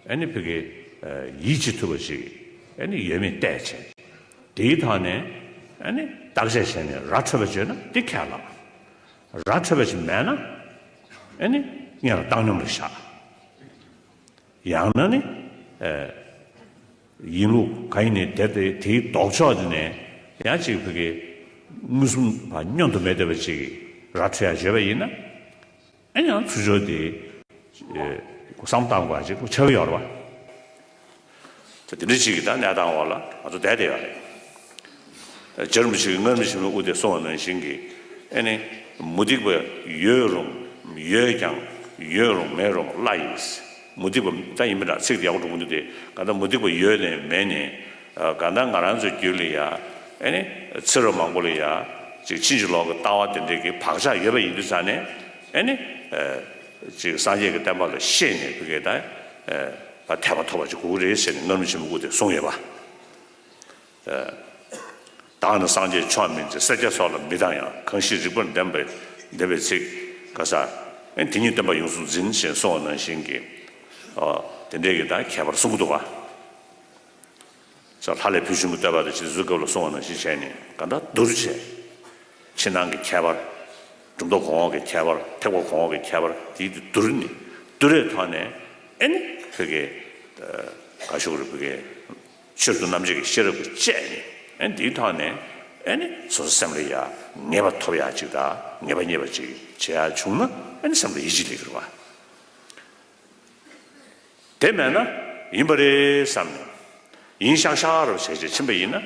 ཨ་ནི་ཕ་གི་ཡིད་ཆེས་ཐུབ་པ་ཅིག་ཨ་ནི་ཡོད་མེད་བལྟས་བྱས། དེའི་ཐོག་ནས་ཨ་ནི་བརྟག་དཔྱད་བྱས་ནས་ར་འཕྲོད་པ་བྱས་ན་དེ་ཁས་བླངས། ར་འཕྲོད་པ་ཅིག་མེད་ན་ཨ་ནི་སྔོན་ལ་བཏང་སྙོམས་ལ་བཞག་ཡང་ན་ནི་ཨ་ཡིན་ལུགས་གང་ཡིན་ནའི་དེ་དེ་དེའི་ལྡོག་ཕྱོགས་དེ་ནས་ཡང་ཅིག་ཕ་གི་མངོན་སུམ་བ་བསྙོན་དུ་མེད་བསྡད་པ་ཅིག་ར་འཕྲོད་ཡ་བྱས་པ་ཡིན་ན། ཨེ་ཡང་ཚུར་ཕྱོགས་དེ་བསམ་བཏང་དགོས་ཅིག་ཆགས་ཀྱི་ཡོད་རེད་བ། ད་དེ་འདྲ་ཅིག་གི་ད་གནས་སྟངས་འོག་ལ་ང་ཚོ་བསྡད་བསྡད་ཡོད་རེད། རྗེ་རིན་པོ་ཆེ་གིས་སྔར་མེད་ཕྱི་མའི་དབུ་དེ་གསུངས་པ་ནང་བཞིན་གྱི་ཨེ་ནི་མུ་སྟེགས་པ་ཡོད་རུང་ཡོད་ཀྱང་ཡོད་རུང་མེད་རུང་བླ་ཡིན། མུ་སྟེགས་པ་ད་ཡིན་པ་འདྲ་ཚིག་དེ་ཡག་པོ་འགྲོ་གི་འདུག་སྟེ་གང་ལྟར་མུ་སྟེགས་པ་ཡོད་ནས་མེད་ནས་གང་ལྟར་ང་རང་ཚོའི་རྒྱུད་ལ་ཡ་ཨེ་ནི་ཚེ་རབས་མང་པོ་ལ་ཡ་ཅིག་ཕྱིན་ཅི་ལོག་གི་ལྟ་བ་དེ་འདྲའི་གི་བག་ཆགས་ཡོད་པ་ཡིན་དུས་ཙང་ནས་ཨེ་ནི། ཅིག་སངས་རྒྱས་ཀྱི་བསྟན་པ་ལ་ཤེས་ནས་ཕ་གི་ད་ཨ་ཐེག་པ་ཐོབ་པ་ཅིག་དགོས་ཀྱི་རེད་ཟེར་ནས་སྔར་མེད་ཕྱི་མའི་དབུ་དེ་གསུངས་ཡོད་པ། བདག་ནི་སངས་རྒྱས་མཆོག་མིན་ཅིང་། སེར་སྐྱའི་ཚོགས་ལ་མི་སྡང་ཡང་། གང་ཞིག་རིག་པར་ལྡན་པའི་ལྡན་པའི་ཚིག་ག་ས། ཨེ་དེ་ཉིད་བསྟན་པ་ཡོངས་སུ་འཛིན་ཞེས་གསུངས་པ་ནང་བཞིན་གྱི། དེ་འདྲའི་གི་ད་ཁྱད་པར་གསུང་གི་འདུག་ག་ས་ལྷ་ལས་བུ་ཆུང་གི་བསྟོད་པ་དང་ཇི་ལྟར་གཟུགས་སྐབས་ལ་གསུངས་པ་ནང་བཞིན་བྱས་ནས་གང་ལྟར་བསྡུར་བྱས། ཕྱི་ནང་གི་ཁྱད་པར། གྲུབ་མཐའ་གོང་འོག་གི་ཁྱད་པར་ཐེག་པ་གོང་འོག་གི་ཁྱད་པར་དེ་བསྡུར་ནས་བསྡུར་བའི་ཐོག་ནས་ཨེ་ནི་ཕ་གི་ག་ཞུ་གི་རེད་ཕ་གི་ཆོས་སྐུ་རྣམ་འབྱེད་ཀྱི་ཤེས་རབ་ཀྱིས་དཔྱད་ནས་ཨེ་ནི་དེའི་ཐོག་ནས་ཨེ་ནི་སོ་སོ་སེམས་ལ་ཡ་ངེས་པ་ཐོབ་ཡ་ཅིག་དང་ངེས་པ་རྙེད་པ་ཅིག་བྱེད་ཡ་བྱུང་ན་ཨེ་ནི་སེམས་ལ་ཡིད་ཆེས་སླེབས་ཀྱི་རེད་བ། དེ་མེད་ན་ཡིན་པ་རེད་བསམ་ནས་ཡིན་ཤག་ཤག་རོ་བྱས་བྱས་ཕྱིན་པ་ཡིན་ན།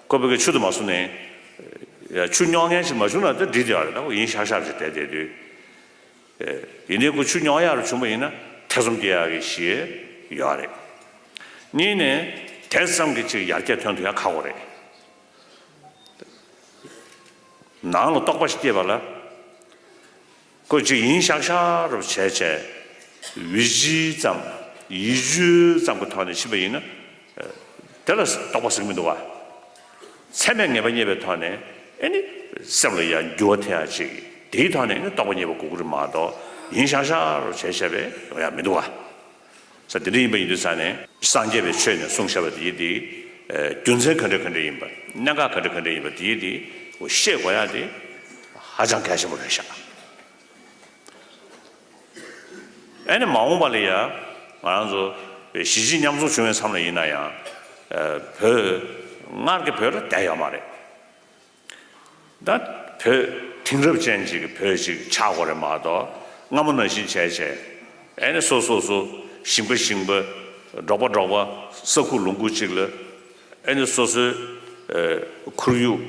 ཁོ་པའི་གི་ཆུ་དུ་མ་སོང་ནས་ཆུ་རྙོག་མཁན་ཞིག་མ་བྱུང་ན་དེ་འགྲིག་བསྡད་ཡོད་རེད། ད་ཁོ་ཡིན་ཤག་ཤག་ཅིག་བསྡད་བསྡད་དུས། ཡིན་ནའི་ཁོ་ཆུ་རྙོག་ཡག་རུ་བྱུང་བ་ཡིན་ན་ཐེ་ཚོམ་སྐྱེ་ཡག་གི་གཞི་ཡོད་རེད། གཉིས་ནས་དེ་ཙམ་གྱི་ཅིག་ཡར་རྒྱས་ཐོན་ཐུབ་ཡག་ཁག་པོ་རེད། ནང་ལ་རྟོག་པ་ཞིག་སྐྱེས་པ་ལ། ཁོ་ཅིག་ཡིན་ཤག་ཤག་རུ་བྱས་བྱས། ཝི་ཇི་ཙམ། ཡིད་དཔྱོད་ཙམ་གྱི་ཐོག་ནས་ཕྱིན་པ་ཡིན་ན། དེ་ལ་རྟོག་པ་ཟེར་གྱི་མི་འདུག་བ། ཚད་མས་ངེས་པ་རྙེད་པའི་ཐོག་ནས་ཨེ་ནི་སེམས་ལ་ཡང་འགྱུར་བ་ཐེབས་ཡག་ཅིག་དེའི་ཐོག་ནས་ཨེ་ནི་རྟོག་པ་རྙེད་པ་དགོས་ཀྱི་རེད་མ་གཏོགས་ཡིན་ཤག་ཤག་རུ་བྱས་བྱས་པས་ཡོང་ཡག་མི་འདུག་བ། ས་དེ་འདྲ་ཡིན་པ་ཡིན་དུས་ས་ནས་སངས་རྒྱས་པའི་ཆོས་ནས་གསུངས་བཞག་པ་དེ་ཡིན་ཏེ། རྒྱུ་མཚན་ག་འདྲ་ག་འདྲ་ཡིན་པ་གནད་འགག་ག་འདྲ་ག་འདྲ་ཡིན་པ་དེ་ཡིན་ཏེ་ཤེས་དགོས་ཡག་དེ་ཧ་ཅང་གལ་ཆེན་པོ་རེད་ཤག་ཨ་ནི་མ་འོངས་པ་ལ་ཡ་ང་རང་ཚོ་གཞིས་བྱེས་མཉམ་འཛོམས་བྱུང་བའི་མཚམས་ལ་ཡིན་ན་ཡང་བོད་སྔར་གྱི་བོད་ལ་བསྡད་ཡོད་མ་རེད། ད་བོད་དེང་རབས་ཅན་ཅིག་གི་བོད་ཅིག་ཆགས་དགོས་རེད་མ་གཏོགས་སྔ་མོ་ནང་བཞིན་བྱས་བྱས་ཨ་ནི་སོ་སོ་སོ་ཞིང་པ་ཞིང་པ་འབྲོག་པ་འབྲོག་པ་ས་ཁུག་ལུང་ཁུག་ཅིག་ལ་ཨ་ནི་སོ་སོའི་ཁོར་ཡུག་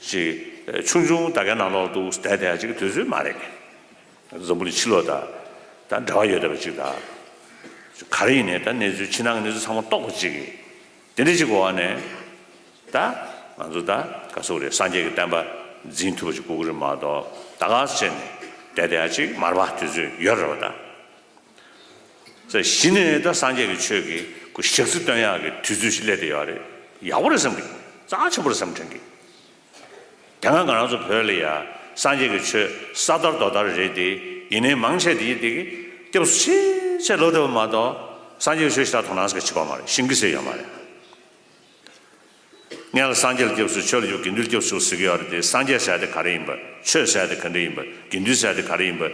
ཅིག་ཆུང་ཆུང་ད་གའི་ནང་ལོགས་འདུག་བསྡད་བསྡད་ཡག་ཅིག་གི་དུས་ཚོད་མ་རེད། འཛམ་བུ་གླིང་ཕྱི་ལོགས་དང་ད་འབྲེལ་བ་ཡོད་བསྡད་པ་ཅིག་དང་། ག་རེ་ཡིན་ནའི་ད་གནས་ཚུལ་ཕྱི་ནང་གི་གནས་ཚུལ་ཚང་མ་རྟོགས་པ་ཅིག་གིས་དེ་འདྲ་ཅིག་གི་འོག་ནས་ད་ང་ཚོ་ད་ག་སོགས་རེད་སངས་རྒྱས་ཀྱི་བསྟན་པ་འཛིན་ཐུབ་པ་ཅིག་དགོས་ཀྱི་རེད་མ་གཏོགས་ད་ག་སེ་བྱས་ནས་བསྡད་བསྡད་ཡག་ཅིག་མ་རེད་པ། དུས་ཚོད་ཡོད་རེད་པ་ད། ས་གཞི་ནས་ད་སངས་རྒྱས་ཀྱི་ཆོས་ཀྱི་ཁོ་ཞག་རྩི་སྟོན་ཡག་གི་དུས་ཚོད་ཞིག་སླེབས་བསྡད་ཡོད་རེད། ཡག་པོ་རེད་བསམ་གི། རྩ་ཆེན་པོ་རེད་བསམ་དྲན་གི། དེ་སྔ་ང་རང་ཚོ་བོད་ལ་ཡ་སངས་རྒྱས་ཀྱི་ཆོས་ས་དར་རྡོ་དར་རེད་དེ། ཡིན་ནའི་མང་ཆེ་དེ་ཡི་དེ་གི་སྐྱབས་སུ་ཆེ་ཆེ་ལོ་བསྡད་པ་མ་གཏོགས་སངས་རྒྱས་ཀྱི་ཆོས་ཤ་སྟག་དོ་སྣང་ཟེར་གི་བྱེད་པ་མ་རེད། ཤེས་ཀྱི་ཟེར་ཡོད་མ་རེད། སྔོན་ལ་སངས་རྒྱས་ལ་སྐྱབས་སུ་མཆི། ཆོས་ལ་སྐྱབས། དགེ་འདུན་ལ་སྐྱབས་སུ་མཆི་ཟེར་གྱི་ཡོད་རེད་དེ། སངས་རྒྱས་ཟེར་ཡ་དེ་ག་རེ་ཡིན་པ། ཆོས་ཟེར་ཡ་དེ་ག་རེ་ཡིན་པ། དགེ་འདུན་ཟེར་ཡ་དེ་ག་རེ་ཡིན་པ།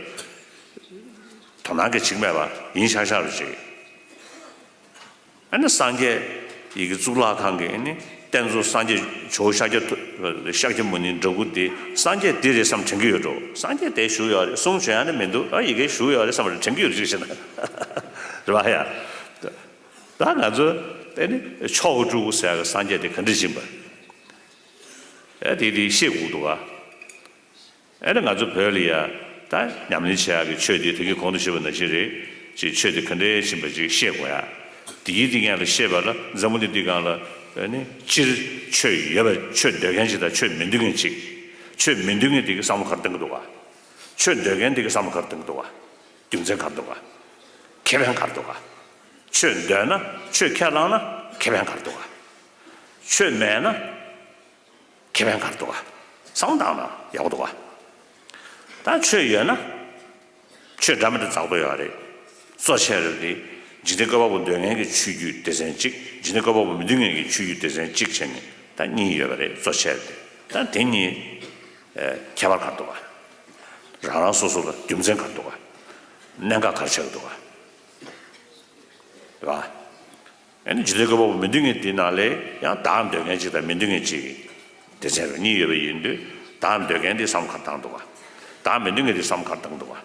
དོ་སྣང་གི་བྱེད་ཀྱི་མེད་པ། ཡིན་ཤག་ཤག་རུ་བྱེད་ཀྱི། ཨ་ནི་སངས་རྒྱས་ཡི་གེ་གཙུག་ལག་ཁང་གི་ཨ་ནི་རྟེན་གཙོ་སངས་རྒྱས་ཇོ་བོ་ཤཱཀྱ་ཐུ་ཤཱཀྱ་མུ་ནེའི་འདྲ་སྐུ་དེ་སངས་རྒྱས་དེ་རེད་བསམ་དྲན་གྱི་ཡོད་འགྲོ། སངས་རྒྱས་དེ་བཞུགས་ཡོད་རེད། གསུང་བྱོན་ཡ་ནི་མི་འདུག། ཨ་ཡི་གེ་བཞུགས་ཡོད་རེད་བསམ་རེད་དྲན་གྱི་ཡོད་རེད་ཅིག་བྱས་ན། རེད་བ་ཡ། ད་ང་ཚོ་ཨ་ནི་མཆོག་གི་སྤྲུལ་སྐུ་ཟེར་ཡ་གི་སངས་རྒྱས་དེ་ག་འདྲ་ཕྱིན་པ། ཨ་དེ་དེ་ཤེས་དགོས་འདུག་ག། ཨ་ནི་ང་ཚོ་བོད་ལ་ཡ་ད་ཉམས་ལེན་བྱེད་ཡག་གི་ཆོས་དེ་དེ་གི་གོང་དུ་ཞུས་པ་ནང་བཞིན་རེད། ཅིག་ཆོས་དེ་ག་འདྲས་ཕྱིན་པ་ཅིག་ཤེས་དགོས་ཡ། དེ་གི་དེ་སྔོན་ལ་ཤེས་པ་ལ་འཛམ་བུ་གླིང་འདི་སྒང་ལ་ཨ་ནི་སྤྱིར་ཆོས་ཡོད་པ། ཆོས་འདོད་མཁན་ཅིག་དང་ཆོས་མི་འདོད་མཁན་ཅིག། ཆོས་མི་འདོད་མཁན་དེ་གི་བསམ་བློ་ག་རེ་གཏོང་གི་འདུག་ག། ཆོས་འདོད་མཁན་དེ་གི་བསམ་བློ་ག་རེ་གཏོང་གི་འདུག་ག། རྒྱུ་མཚན་ག་རེ་འདུག་ག། ཁེ་ཕན་ག་རེ་འདུག་ག། ཆོས་འདོད་ན། ཆོས་ཁས་བླངས་ན་ཁེ་ཕན་ག་རེ་འདུག་ག། ཆོས་མེད་ན། ཁེ་ཕན་ག་རེ་འདུག་ག། བསམ་བློ་བཏང་ན་ཡག་པོ་འདུག་ག། ད་ཆོས་ཡོད་ན། ཆོས་འདྲ་མི་འདྲ་འཛག་འདོད་ཡོད་རེད། གཙོ་ཆེ་རེད་དེ། འཇིག་རྟེན་བཀོད་པ་པོ་འདོད་མཁན་གྱི་ཆོས་བརྒྱུད་སྡེ་ཚན་གཅིག། འཇིག་རྟེན་བཀོད་པ་པོ་མི་འདོད་མཁན་གྱི་ཆོས་བརྒྱུད་སྡེ་ཚན་གཅིག་བྱས་ནས་ད་གཉིས་ཡོད་པ་རེད། གཙོ་ཆེ་རེད་དེ། ད་དེ་གཉིས་ཨེ་ཁྱད་པར་ག་རེ་འདུག་ག། རང་རང་སོ་སོ་ལ་རྒྱུ་མཚན་ག་རེ་འདུག་ག། གནད་འགག་ག་རེ་ཆགས་ཀྱི་འདུག་ག། རེད་བ། ཨ་ནི་འཇིག་རྟེན་བཀོད་པ་པོ་མི་འདོད་མཁན་དེ་ནང་ལས་ཡང་བདག་འདོད་མཁན་ཅིག་དང་མི་འདོད་མཁན་ཅིག་གི་སྡེ་ཚན་རུ་གཉིས་ཡོད་པ་ཡིན་དུས། བདག་འདོད་མཁན་དེ་བསམ་བློ་ག་རེ་བཏང་འདུག་ག། བདག་མི་འདོད་མཁན་དེ་བསམ་བློ་ག་རེ་བཏང་འདུག་ག།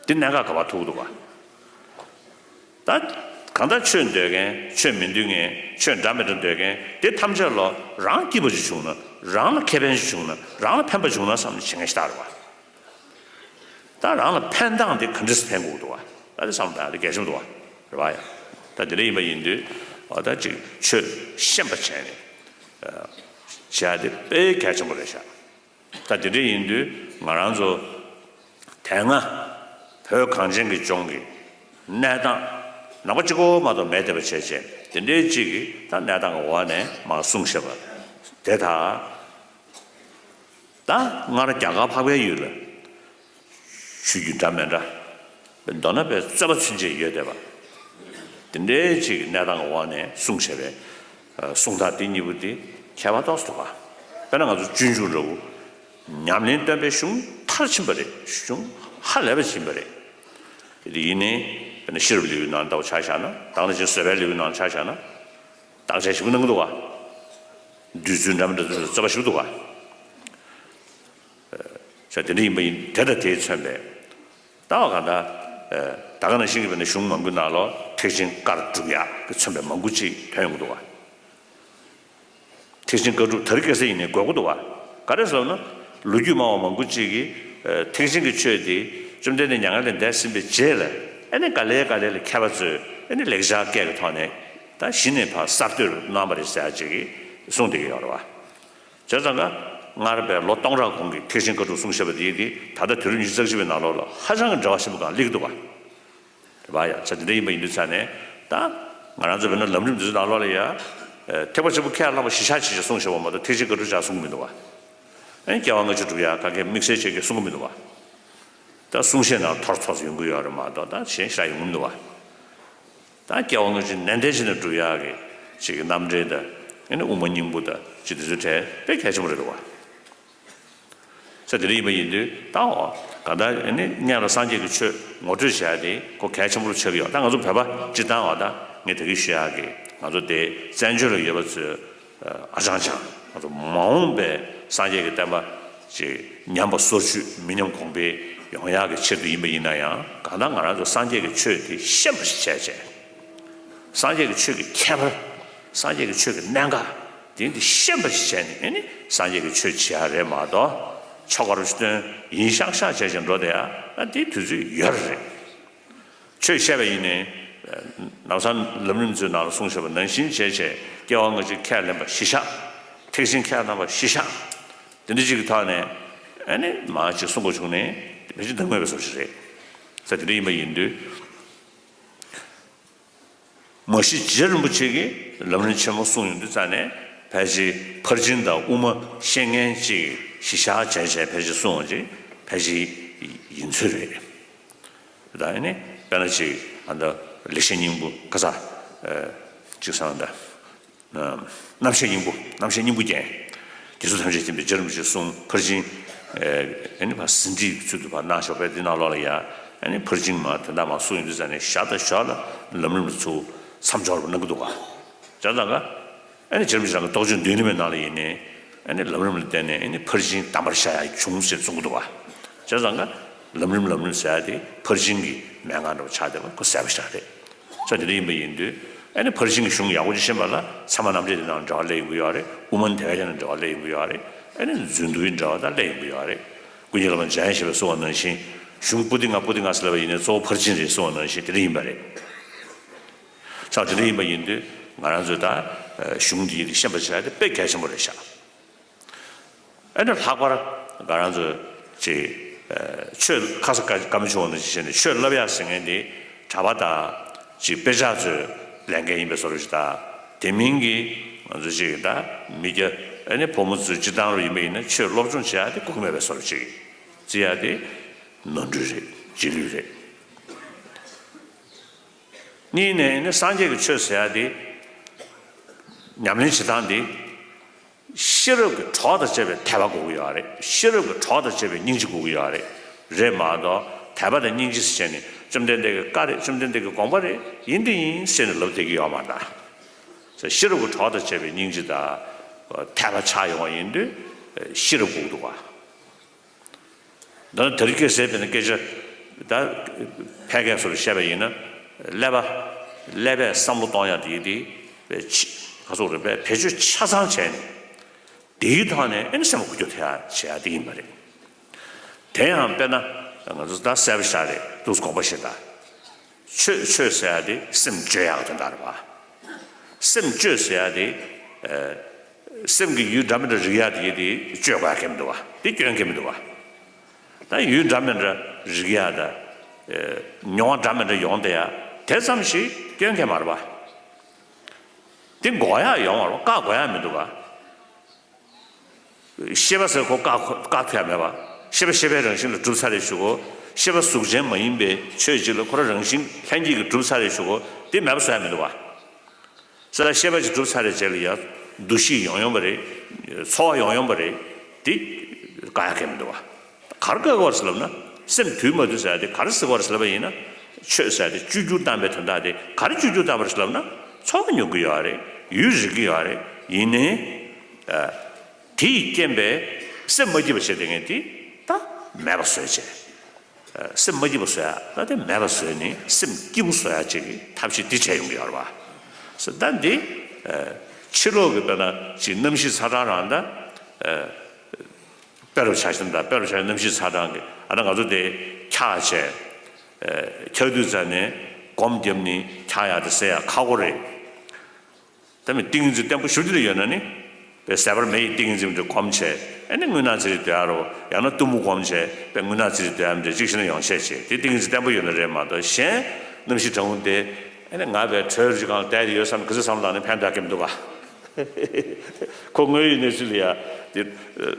དེ་གནད་འགག་ག་པར་ཐུག་འདུག་ག། ད་གང་ལྟར་ཆོས་འདོད་མཁན། ཆོས་མི་འདོད་མཁན། ཆོས་འདྲ་མི་འདྲ་འདོད་མཁན་དེ་ཐམས་ཅད་ལ་རང་སྐྱིད་པ་ཞིག་བྱུང་ན། རང་ལ་ཁེ་ཕན་ཞིག་བྱུང་ན། རང་ལ་ཕན་པ་བྱུང་ན་བསམ་ནས་བྱེད་མཁན་ཞིག་ལྟ་རེད་བ། ད་རང་ལ་ཕན་སྟངས་དེ་ག་འདྲས་སེ་ཕན་དགོས་འདུག་བ། ད་དེ་བསམ་བློ་བཏང་ཡ་དེ་གལ་ཆེན་པོ་འདུག་བ། རེད་བ་ཡ། ད་དེ་འདྲ་ཡིན་པ་ཡིན་དུས་འོ་ད་ཅིག་ཆོས་ཤེས་པ་བྱས་ནས་བྱེད་ཡ་དེ་དཔེ་གལ་ཆེན་པོ་རེད་ཤག། ད་དེ་འདྲ་ཡིན་དུས་ང་རང་ཚོ་དེ་སྔ་བོད་གངས་ཅན་གྱི་ལྗོངས་ཀྱི་གནས་སྟངས་ནང་པ་གཅིག་པོ་མ་གཏོགས་མེད་བསྡད་པ་བྱས་བྱས། དེ་འདྲའི་ཅིག་གི་ད་གནས་སྟངས་ཀྱི་འོག་ནས་མར་གསུངས་བཞག་པ་དེ་དག། ད་སྔར་རྒྱ་གར་འཕགས་པའི་ཡུལ་ལ་ཆོས་བརྒྱུད་འདྲ་མི་འདྲ། མདོར་ན་པའི་རྩོད་པ་ཚུན་ཆད་ཡོད་བསྡད་པ། དེ་འདྲའི་ཅིག་གནས་སྟངས་འོག་ནས་གསུངས་བྱས་པའི་གསུང་སྟངས་དེ་གཉིས་པོ་དེ་ཁྱད་པར་ཏོག་ཙམ་འདུག་ག། དཔེར་ན་ང་ཚོ་སྤྱོད་འཇུག་འདྲ་བོ་ཉམས་ལེན་སྟོན་པའི་གཞུང་མཐར་ཕྱིན་པ་རེད། གཞུང་ཧ་ལས་པ་ཕྱིན་པ་རེད། དེ་ཡིན་ནའི་དཔེར་ན་ཤེས་རབ་ལེའུའི་ནང་ལྟ་བུ་ཆ་བཞག་ན། ད་ག་ནང་བཞིན་བཟོད་པའི་ལེའུའི་ནང་ཆ་བཞག་ན། བརྟག་དཔྱད་ཞིབ་པོ་གནང་གི་འདུག་ག། བསྡུས་ཚུལ་འདྲ་མི་འདྲ་ཚུལ་རྩོད་པ་ཞིག་འདུག་ག། ས་དེ་འདྲ་ཡིན་པ་ཡིན། དེ་དང་དེས་མཚོན་པའི་ལྟ་བ་གང་ལྟར། ད་ག་ནང་བཞིན་གྱི་བས་ན་གཞུང་མང་པོའི་ནང་ལོགས་ཐེག་ཆེན་ཀར་སྒྲུབ་ཡག་གི་མཚོན་པའི་མང་པོ་ཅིག་ཐོན་ཡོང་གི་འདུག་ག། ཐེག་ཆེན་ཀར་སྒྲུབ་དེ་རིང་ཁ་སང་ཡིན་ནའི་དགོས་མཁོ་འདུག་ག། ག་རེ་ཟེར་ན། ལོ་རྒྱུས་སྨྲ་བ་མང་པོ་ཅིག་གིས་ཐེག་ཆེན་གྱི་ཆོས་དེ་བཅོམ་ལྡན་འདས་མྱ་ངན་ལས་འདས་ཟིན་པའི་རྗེས་ལ་ཨ་ནི་ག་ལེ་ག་ལེ་ལ་མཁས་པ་ཚོས་ཨ་ནི་ལེགས་སྦྱར་སྐད་ཀྱི་ཐོག་ནས་ད་གཞི་ནས་ཕར་གསར་གཏོད་གནང་བ་རེད་ཟེར་ཡག་ཅིག་གིས་གསུངས་བསྡད་ཀྱི་ཡོད་རེད་བ། བྱས་ཙང་ཀ་སྔར་བས་ལོ་སྟོང་ཕྲག་གོང་གི་ཐེག་ཆེན་བཀའ་སྒྲུབ་གསུང་བཤད་པ་དེ་དེ་ད་ལྟ་དུས་རབས་ཉི་ཤུ་རྩ་གཅིག་པའི་ནང་ལོགས་ལ་ཧ་ཅང་གི་འབྲེལ་བ་ཆེན་པོ་གང་སླེབས་ཀྱི་འདུག་བ། རེད་པ་ཡ། ས་དེ་འདྲ་ཡིན་པ་ཡིན་དུས་ཙང་ནས་ད་ང་རང་ཚོ་བོད་ནང་ལམ་རིམ་འདི་ཚོའི་ནང་ལོགས་ལ་ཡ། ཐེག་པ་ཆེན་པོ་ཁས་བླངས་པ་གཞི་བཞག་བྱས་ཀྱི་གསུང་བཤད་པ་མ་གཏོགས་ཐེག་ཆེན་བཀའ་སྒྲུབ་བྱས་གསུང་གི་མི་འདུག་བ། ཨ་ནི་སྐྱེ་བ་སྔ་ཕྱི་སྒྲུབ་ཡ་ག་གེ་དམིགས་བསལ་བྱས་ཀྱི་གསུང་གི་མི་འདུག་བ། ད་གསུང་བཤད་ནང་ཐོར་ཚོགས་ཡོང་གི་ཡོད་རེད་མ་གཏོགས་ད་གཞན་ཞེ་དྲག་ཡོང་གི་མི་འདུག་བ། ད་སྐྱེ་བ་སྔ་ཕྱི་ནན་ཏན་བྱས་ནས་སྒྲུབ་ཡག་གི་ཅིག་གི་རྣམ་འགྲེལ་དང་ཨ་ནི་དབུ་མ་སྙིང་པོ་དང་ཅིག་དེ་ཚོའི་གྲས་དཔེ་གལ་ཆེན་པོ་རེད་འདུག་བ། ས་དེ་འདྲ་ཡིན་པ་ཡིན་དུས་ད་འོ་ག་ད་ཨ་ནི་སྔོན་ལ་སངས་རྒྱས་ཀྱི་ཆོས་ངོ་སྤྲོད་བྱེད་ཡག་དེ་ཁོ་གལ་ཆེན་པོ་རུ་ཆགས་ཀྱི་ཡོད། ད་ང་ཚོ་བོད་པ་སྤྱིར་བཏང་བ་ད་ངས་ད་གིན་ཞུ་ཡག་གི་ང་ཚོ་དེ་བཙན་བྱོལ་ལ་ཡོད་པ་ཚོས་ཨ་ཅང་ཅང་ང་ཚོ་མ་འོངས་པའི་སངས་རྒྱས་ཀྱི་བསྟན་པ་ཅིག་ཉམས་པ་སོར་ཆུད་མི་ཉམས་གོང་འཕེལ་ཡོང་ཡག་གི་ཆེད་དུ་ཡིན་པ་ཡིན་ན་ཡང་། གང་ལྟར་ང་རང་ཚོ་སངས་རྒྱས་ཀྱི་ཆོས་དེ་ཤེས་པ་ཞིག་བྱས་བྱས། སངས་རྒྱས་ཀྱི་ཆོས་ཀྱི་ཁྱད་པར། སངས་རྒྱས་ཀྱི་ཆོས་ཀྱི་གནད་འགག་དེ་འདི་ཤེས་པ་ཞིག་བྱས་ནས་ཨ་ནི་སངས་རྒྱས་ཀྱི་ཆོས་བྱེད་ཡག་རེད་མ་གཏོགས། ཆོ་ག་རུ་སྟོན་ཡིན་ཤག་ཤག་བྱས་བྱས་འགྲོ་བསྡད་ཡག་ཨ་དེ་དུས་ཚོད་ཡོད་རེད། ཆོས་བཤད་པ་ཡིན་ནའི། ལམ་སང་ལམ་རིམ་ཚོའི་ནང་ལ་གསུངས་བཞག་པ་ནང་བཞིན་བྱས་བྱས་སྐྱེ་བ་སྔ་ཕྱི་ཁས་ལེན་པ་གཞི་བཞག། ཐེག་ཆེན་ཁས་བླངས་པ་གཞི་བཞག། དེ་འདྲ་ཅིག་གི་ཐོག་ནས་ཨ་ནི་མར་ཅིག་གསུང་དགོས་བྱུང་ནའི་ཕལ་ཆེར་འདང་མེད་པའི་བཟོ་ཞིག་རེད། ས་དེ་འདྲ་ཡིན་པ་ཡིན་དུས། མ་གཞི་རྗེ་རིན་པོ་ཆེ་གིས་ལམ་རིམ་ཆེན་མོ་གསུངས་ཡོང་དུས་ཙང་ནས་ཕལ་ཆེར་ཕར་ཕྱིན་དང་དབུ་མ་ཤེས་མཁན་ཅིག་གཞི་བཞག་བྱས་བྱས་ཕལ་ཆེར་གསུངས་པ་ཅིག་ཕལ་ཆེར་ཡིན་ཚོད་རེད། ད་ཨ་ནི་དཔེར་ན་ཅིག་ཨ་ད་ལེགས་བཤད་སྙིང་པོ་ཁ་ས་ཅིག་སང་ད། རྣམ་ཤེས་སྙིང་པོ། རྣམ་ཤེས་སྙིང་པོ་ཅན། དེ་ཚོ་ཐམས་ཅད་མཁྱེན་པའི་རྗེ་རིན་པོ་ཆེ་གསུང་ཕར་ཕྱིན། ཨ་ནི་ཕར་ཟིན་བྲིས་ཚུལ་དུ་ཕར་གནང་ཞོག་པས། འདི་ནང་ལོགས་ལ་ཡ་ཨ་ནི་ཕར་ཕྱིན་མ་དེ་འདྲ་མ་གསུང་ཡོང་དུས་ཙ་ནས་ཞར་དང་ཞོར་ལ་ལམ་རིམ་ལ་ཚུར་མཚམས་སྦྱོར་བ་གནང་གི་འདུག་ག་བྱས་ཙང་ཀ་ཨ་ནི་རྗེ་རིན་པོ་ཆེ་རང་གི་རྟོགས་བརྗོད་མདུན་ལམ་པའི་ནང་ལ་ཡིན་ནའི་ཨ་ནི་ལམ་རིམ་ལ་བརྟེན་ནས་ཨ་ནི་ཕར་ཕྱིན་དམ་པར་བཞག་ཡ་བྱུང་ཟེར་གསུང་གི་འདུག་ག་བྱས་ཙང་ཀ་ལམ་རིམ་ལམ་རིམ་ཟེར་ཡ་དེ་ཕར་ཕྱིན་གྱི་མན་ངག་འདྲ་བོ་ཆགས་བསྡད་པ་ཁོ་གསལ་པོ་ཞིག་རེད། ས་དེ་འདྲ་ཡིན་པ་ཡིན་དུས་ཨ་ནི་ཕར་ཕྱིན་གྱི་གཞུང་ཡག་པོ་ཅིག་ཤེས་པ་ལ་ཚད་མ་རྣམ་འགྲེལ་དེ་ནང་འགྲེལ་བ་སླེབས་ཡོང་གི་ཡོད་རེད། དབུ་མ་དེ་བས་ཀྱང་འགྲེལ་བ་སླེབས་ཡོང་གི་ཡོད་རེད། ཨ་ནི་མཛོད་འདུལ་གྱི་འགྲེལ་བ་དག་སླེབས་ཡོང་གི་ཡོད་རེད། ཀུན་མཁྱེན་བླ་མ་འཇམ་དབྱངས་བཞད་པས་གསུངས་པ་ནང་བཞིན་གཞུང་པོ་ཏི་ལྔ་པོ་ཏི་ལྔ་ཟེར་ལབ་པ་ཡིན་ནའི་གཙོ་བོ་ཕར་ཕྱིན་རེད་གསུངས་པ་ནང་བཞིན་དེ་འདྲ་ཡིན་པ་རེད། ས་དེ་འདྲ་ཡིན་པ་ཡིན་དུས་ང་རང་ཚོས་ད་གཞུང་འདི་ཡིན་དུས་ཤེས་པ་བྱ་ཡ་དེ་དཔེ་གལ་ཆེན་པོ་རེད་ཤག་ཨ་ནི་ལྷག་པར་ང་རང་ཚོ་ཅིག་ཆོས་ཁ་ས་བཀའ་མོལ་ཆུང་བ་ནང་བཞིན་བྱས་ནས་ཆོས་བསླབ་ཡག་ཟེར་མཁན་དེ་གྲྭ་པ་དང་ཅིག་དཔེ་ཆ་ཚོའི་ལས་འགན་ཡིན་པའི་བཟོ་འདྲ་ཞིག་དང་། དེ་མིན་གྱི་ང་ཚོ་ཅིག་ད་མི་སྐྱ་ཨ་ནི་ཕོ་མོ་ཚོའི་སྤྱིར་བཏང་རུ་ཡིན་པ་ཡིན་ན་ཆོས་སློབ་སྦྱོང་བྱེད་ཡག་དེ་དགོས་ཀྱི་མེད་པའི་བཟོ་འདྲ་ཅིག་བརྩི་ཡག་དེ་ནོར་འཁྲུལ་རེད། རྗེས་ལུས་རེད། གཉིས་ནས་ནི་སངས་རྒྱས་ཀྱི་ཆོས་ཟེར་ཡག་དེ་ཉམས་ལེན་བྱེད་སྟངས་དེ། ཤེས་རབ་ཀྱི་གྲོགས་དང་བཅས་པའི་དད་པ་དགོས་ཀྱི་ཡོད་རེད། ཤེས་རབ་ཀྱི་གྲོགས་དང་བཅས་པའི་སྙིང་རྗེ་དགོས་ཀྱི་ཡོད་རེད། རེད་མ་གཏོགས་དད་པ་དང་སྙིང་རྗེ་ཟེར་བྱས་ནས་བཅོམ་ལྡན་འདས་ཀྱི་བཀའ་རེད། བཅོམ་ལྡན་འདས་ཀྱི་དགོངས་པ་རེད། ཡིན་དེ་ཡིན་ཟེར་ནས་ལབ་བསྡད་ཀྱི་ཡོད་མ་རེད། ཤེས་རབ་ཀྱི་གྲོགས་དང་བཅས་པའི་སྙིང་རྗེ་དང་དད་པ་ཆགས་ཡོང་བ་ཡིན་དུས་ཤེས་རབ་དགོས་ཀྱི་འདུག་ག་འདི་ནི་དེ་རིང་ཁ་སང་དཔེར་ན་སྐད་ཆ་ད་ཕལ་སྐད་སོགས་བཤད་པ་ཡིན་ན། ཀླད་པ་ཀླད་པས་བསམ་བློ་གཏོང་ཡག་དེ་དེ་བེད་ཆི་ག་སོགས་རེད་པས་བེད་སྤྱོད་ཆ་ཚང་བྱས་ནས་དེའི་ཐོག་ནས་ཨེ་ནི་སེམས་འགུལ་སྐྱོད་ཐེབས་ཡག་བྱེད་ཡག་དེ་ཡིན་པ་རེད། དེ་ཡང་དཔེར་ན་ང་ཚོ་ད་གསལ་པོ་ཤར་རེད་འདུག་དགོངས་པ་བཞེས་ད། ཆོས་ཆོས་ཟེར་ཡག་དེ་སེམས་བཅོས་ཡག་དོན་དག་རེད་པ། སེམས་བཅོས་ཟེར་ཡག་དེ། སེམས་ཀྱི་ཡུལ་འདྲ་མི་འདྲ་རིག་ཡག་དེ་དེ་བཅོས་དགོས་ཡག་གི་མི་འདུག་བ། དེ་སྐྱོན་གི་མི་འདུག་བ། ད་ཡུལ་འདྲ་མི་འདྲ་རིག་ཡག་དང་། མྱོང་བ་འདྲ་མི་འདྲ་ཡོང་བསྡད་ཡག་དེ་ཙམ་ཞིག་སྐྱོན་གི་མ་རེད་བ། དེ་འགོག་ཡག་ཡོང་བ་རེད་བ། བཀག་དགོས་ཡག་མི་འདུག་བ། ཤེས་པ་ཟེར་ཁོ་བཀག་བཀག་ཐུབ་ཡག་མེད་པ། ཤེས་པ་ཤེས་པའི་རང་བཞིན་ལ་གྲུབ་ཚར་རེད་ཞུ་གོ། ཤེས་པ་གཟུགས་ཅན་མ་ཡིན་པའི་ཆོས་གཅིག་ལ་ཁོ་རང་རང་བཞིན་ལྷན་སྐྱེས་ཀྱིས་གྲུབ་ཚར་རེད་ཞུ་གོ། དེ་མེད་པ་བཟོ་ཡག་མི་འདུག་བ། ས་ལ་ཤེས་པ་ཅིག་གྲུབ་ཚར་རེད་རྗེས་ལ་ཡ་འདུ་ཤེས་ཡོང་ཡོང་བ་རེད། ཚོར་བ་ཡོང་ཡོང་བ་རེད། དེ་བཀག་ཡག་གི་མི་འདུག་བ། ག་རེ་བཀག་དགོས་རེད་ཟེར་ལབ་ན། སེམས་དུས་མ་དུས་ཟེར་ཡག་དེ་ག་རེ་ཟེར་དགོས་རེད་ཟེར་ལབ་པ་ཡིན་ན། ཆོས་ཟེར་ཡག་དེ་བཅོས་བསྒྱུར་བཏང་བའི་དོན་དག་དེ་ག་རེ་བཅོས་བསྒྱུར་བཏང་བ་རེད་ཟེར་ལབ་ན། ཚོར་བ་མྱོང་གི་ཡོད་རེད། ཡུལ་རིག་གི་ཡོད་རེད། ཡིན་ནའི། དེ་ཡི་རྐྱེན་པས་སེམས་མ་སྐྱིད་པ་བྱེད་བསྡད་མཁན་དེ་ད་མེད་པ་བཟོས་བྱས། སེམས་མ་སྐྱིད་པ་བཟོ་ཡག་ད་དེ་མེད་པ་བཟོས་ནས་སེམས་སྐྱིད་པོ་བཟོ་ཡག་ཅིག་གི་ཐབས་ཤེས་འདི་བྱས་ཡོང་གི་ཡོད་རེད་བ། ས་ད་འདི་ཕྱི་ལོགས་ཀྱི་དཔེར་ན་ཅིག་གནམ་གཤིས་ཚ་གྲང་རང་ད་དཔེ་རུ་ཆ་བཞག་ན། ད་དཔེ་རུ་ཆ་བཞག་ན་གནམ་གཤིས་ཚ་གྲང་གི་ཨ་ད་ང་ཚོ་དེ་འཁྱག་བྱས་འཁྱག་དུས་ཙ་ནས་སྒོམ་བརྒྱབ་ནས་འཁྱག་ཡག་དེ་སེལ་ཡག་ཁག་པོ་རེད། ད་མི་ཏིང་ངེ་འཛིན་བརྟན་པོ་ཞེ་པོ་ཅིག་ཡོད་ན་ནི། དཔེ་ཟད་པར་མེ་ཡི་ཏིང་ངེ་འཛིན་དེ་སྒོམ་བྱས། ཨ་ནི་རྔུལ་ནག་ཙི་རི་སྡོད་ཡག་རོ། ཡང་ན་གཏུམ་མོ་སྒོམ་བྱས་དཔེ་རྔུལ་ནག་ཙི་རི་སྡོད་ཡག་མི་འདྲ་གཅིག་ཤེས་ན་ཡོང་ཤས་ཆེ། དེ་ཏིང་ངེ་འཛིན་བརྟན་པོ་ཡོད་ན་རེད་མ་གཏོགས་གཞན་གནམ་གཤིས་གྲང་མོ་དེ། ཨ་ནི་ང་དཔེ་གྲོད་རི་སྒང་ལ་བསྡད་དེ་ཡོད་བསམ་ནས་ག་ཚོད་བསམ་བློ་བཏང་ནས་ཕན་ཐོགས་ཀྱི་མི་འདུག་ག་ཁོ་དངོས་ཡོད་གནས་ཚུལ་ལ་ཡ་དེ་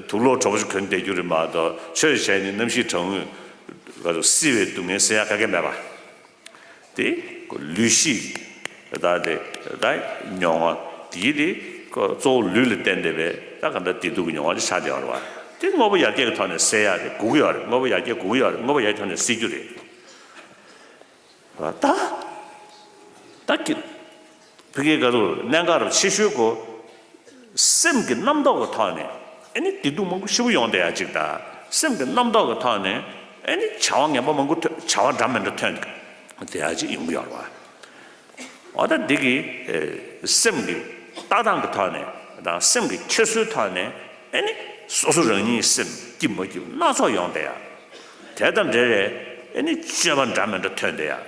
དུག་ལོག་གྲོགས་པོ་ཞིག་གོན་བསྡད་རྒྱུ་རེད་མ་གཏོགས་ཆོས་བྱས་ནས་གནམ་གཤིས་གྲང་མོས་བསིལ་བའི་སྡུག་བསྔལ་སེལ་ཡག་ག་གེ་མེད་པ། དེ་ལུས་ཤེས་ཀྱི་ད་དེ་ད་མྱོང་བ་དེ་དེ་གཙོ་བོ་ལུས་ལ་བརྟེན་བསྡད་པའི་ད་ག་འདྲ་བདེ་སྡུག་གི་མྱོང་བ་ཅིག་ཆགས་བསྡད་པ་རེད་བ། དེ་དངོས་པོ་ཡར་རྒྱས་ཀྱི་ཐོག་ནས་སེལ་ཡག་དེ་དགོས་ཀྱི་ཡོད་རེད། དངོས་པོ་ཡར་རྒྱས་དགོས་ཀྱི་ཡོད་རེད། དངོས་པོ་ཡར་རྒྱས་ཐོག་ནས་སེལ་རྒྱུ་རེད་བ། ད་ད་ཀི་ཕ་གིའི་ག་ཚོད་གནད་འགག་རབ་ཆེ་ཤོས་གོ། སེམས་ཀྱི་རྣམ་རྟོག་གི་ཐོག་ནས་ཨེ་ནི་བདེ་སྡུག་མང་པོ་ཞེ་པོ་ཡོང་བསྡད་ཡག་ཅིག་དང་། སེམས་ཀྱི་རྣམ་རྟོག་གི་ཐོག་ནས་ཨེ་ནི་བྱ་བ་ངན་པ་མང་པོ་ཐོན། བྱ་བ་འདྲ་མི་འདྲ་ཐོན་བསྡད་ཡག་ཅིག་ཡོང་གི་ཡོད་རེད་བ། འོ་ད་འདི་གི་ཨེ་སེམས་ཀྱི་ལྟ་སྟངས་ཀྱི་ཐོག་ནས་དང་སེམས་ཀྱི་འཁྱེར་སོའི་ཐོག་ནས་ཨེ་ནི་སོ་སོ་རང་ཉིད་སེམས་སྐྱིད་མ་སྐྱིད་སྣ་ཚོགས་ཡོང་བསྡད་ཡག་དེ་དང་འབྲེལ་བའི་ཨེ་ནི་སྤྱོད་པ་འདྲ་མི་འདྲ་ཐོན་བསྡད་ཡག་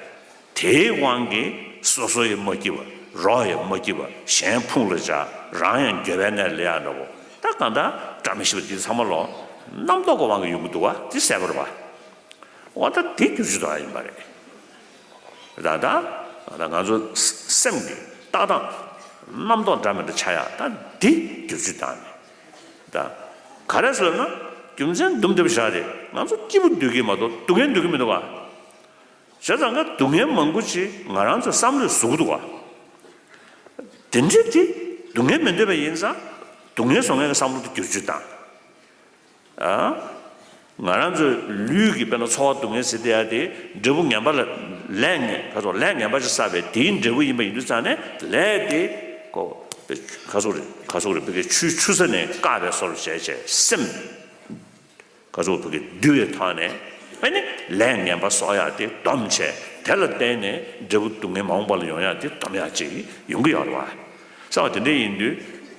དེའི་དབང་གིས་སོ་སོ་ཡང་མ་སྐྱིད་པ། རོགས་ཡང་མ་སྐྱིད་པ། གཞན་ཕུང་ལ་བཅར། རང་ཡང་འགྱོད་པའི་གནས་ལ་སླེབས་ཡག་འདྲ་པོ། ད་གང་ལྟར་བཀྲ་མི་ཤིས་པ་འདི་ཚང་མ་ལོ་རྣམ་རྟོག་གི་དབང་གིས་ཡོང་གི་འདུག་བ། འདི་གསལ་པོ་རེད་པ། འོ་ད་འདི་བསྒྱུར་བཅོས་གཏོང་ཡག་ཡིན་པ་རེད། ད་ད་ད་ང་ཚོ་སེམས་ཀྱི་ལྟ་སྟངས་རྣམ་རྟོག་འདྲ་མི་འདྲ་ཆགས་ཡག་ད་འདི་བསྒྱུར་བཅོས་བཏང་ནས། ད་ག་རེ་ཟེར་ན་རྒྱུ་མཚན་དུམ་བསྡུ་བཞག་སྟེ་ང་ཚོ་སྐྱིད་པོ་འདོད་ཀྱི་མ་གཏོགས་སྡུག་བསྔལ་འདོད་ཀྱི་མི་འདུག་བ། བྱས་ཙང་ཀ་སྡུག་བསྔལ་མང་པོ་ཅིག་ང་རང་ཚོའི་བསམ་བློས་བཟོ་གི་འདུག་བ། དེ་འདྲའི་དེ་ སྡུག་བསྔལ་མི་འདོད་པ་ཡིན་ཙང་སྡུག་བསྔལ་བཟོ་མཁན་གྱི་བསམ་བློ་དེ་བསྒྱུར་བཅོས་བཏང་། ཨ། ང་རང་ཚོའི་ལུས་ཀྱི་དཔེར་ན་ཚོར་བ་སྡུག་བསྔལ་ཟེར་དེ་ཡ་དེ་འབྲས་བུ་ངན་པ་ལ་ལས་ངན་ཁ་སོགས་ལས་ངན་པ་ཞིག་བསགས་པའི་དེའི་འབྲས་བུ་ཡིན་པ་ཡིན་དུས་ཙང་ནས་ལས་དེ་ཀོ་ཁ་སོགས་རེད་ཁ་སོགས་རེད་བི་ཀའི་ཆུའི་ཆུ་ས་ནས་བཀག་པའི་བཟོ་འདྲ་བྱས་བྱས་སེམས། ཁ་སོགས་བུ་གའི་འདུལ་བའི་ཐོག་ནས་ཨ་ནི་ལས་ངན་པ་བཟོ་ཡག་དེ་སྡོམ་བྱས་དེ་ལ་བརྟེན་ནས་འབྲས་བུ་སྡུག་བསྔལ་མ་འོངས་པ་ལ་ཡོང་ཡག་དེ་སྡོམ་ཡག་ཅིག་ཡོང་གི་ཡོད་རེད་བ། བསམ་པ་དེ་འདྲ་ཡིན་དུས་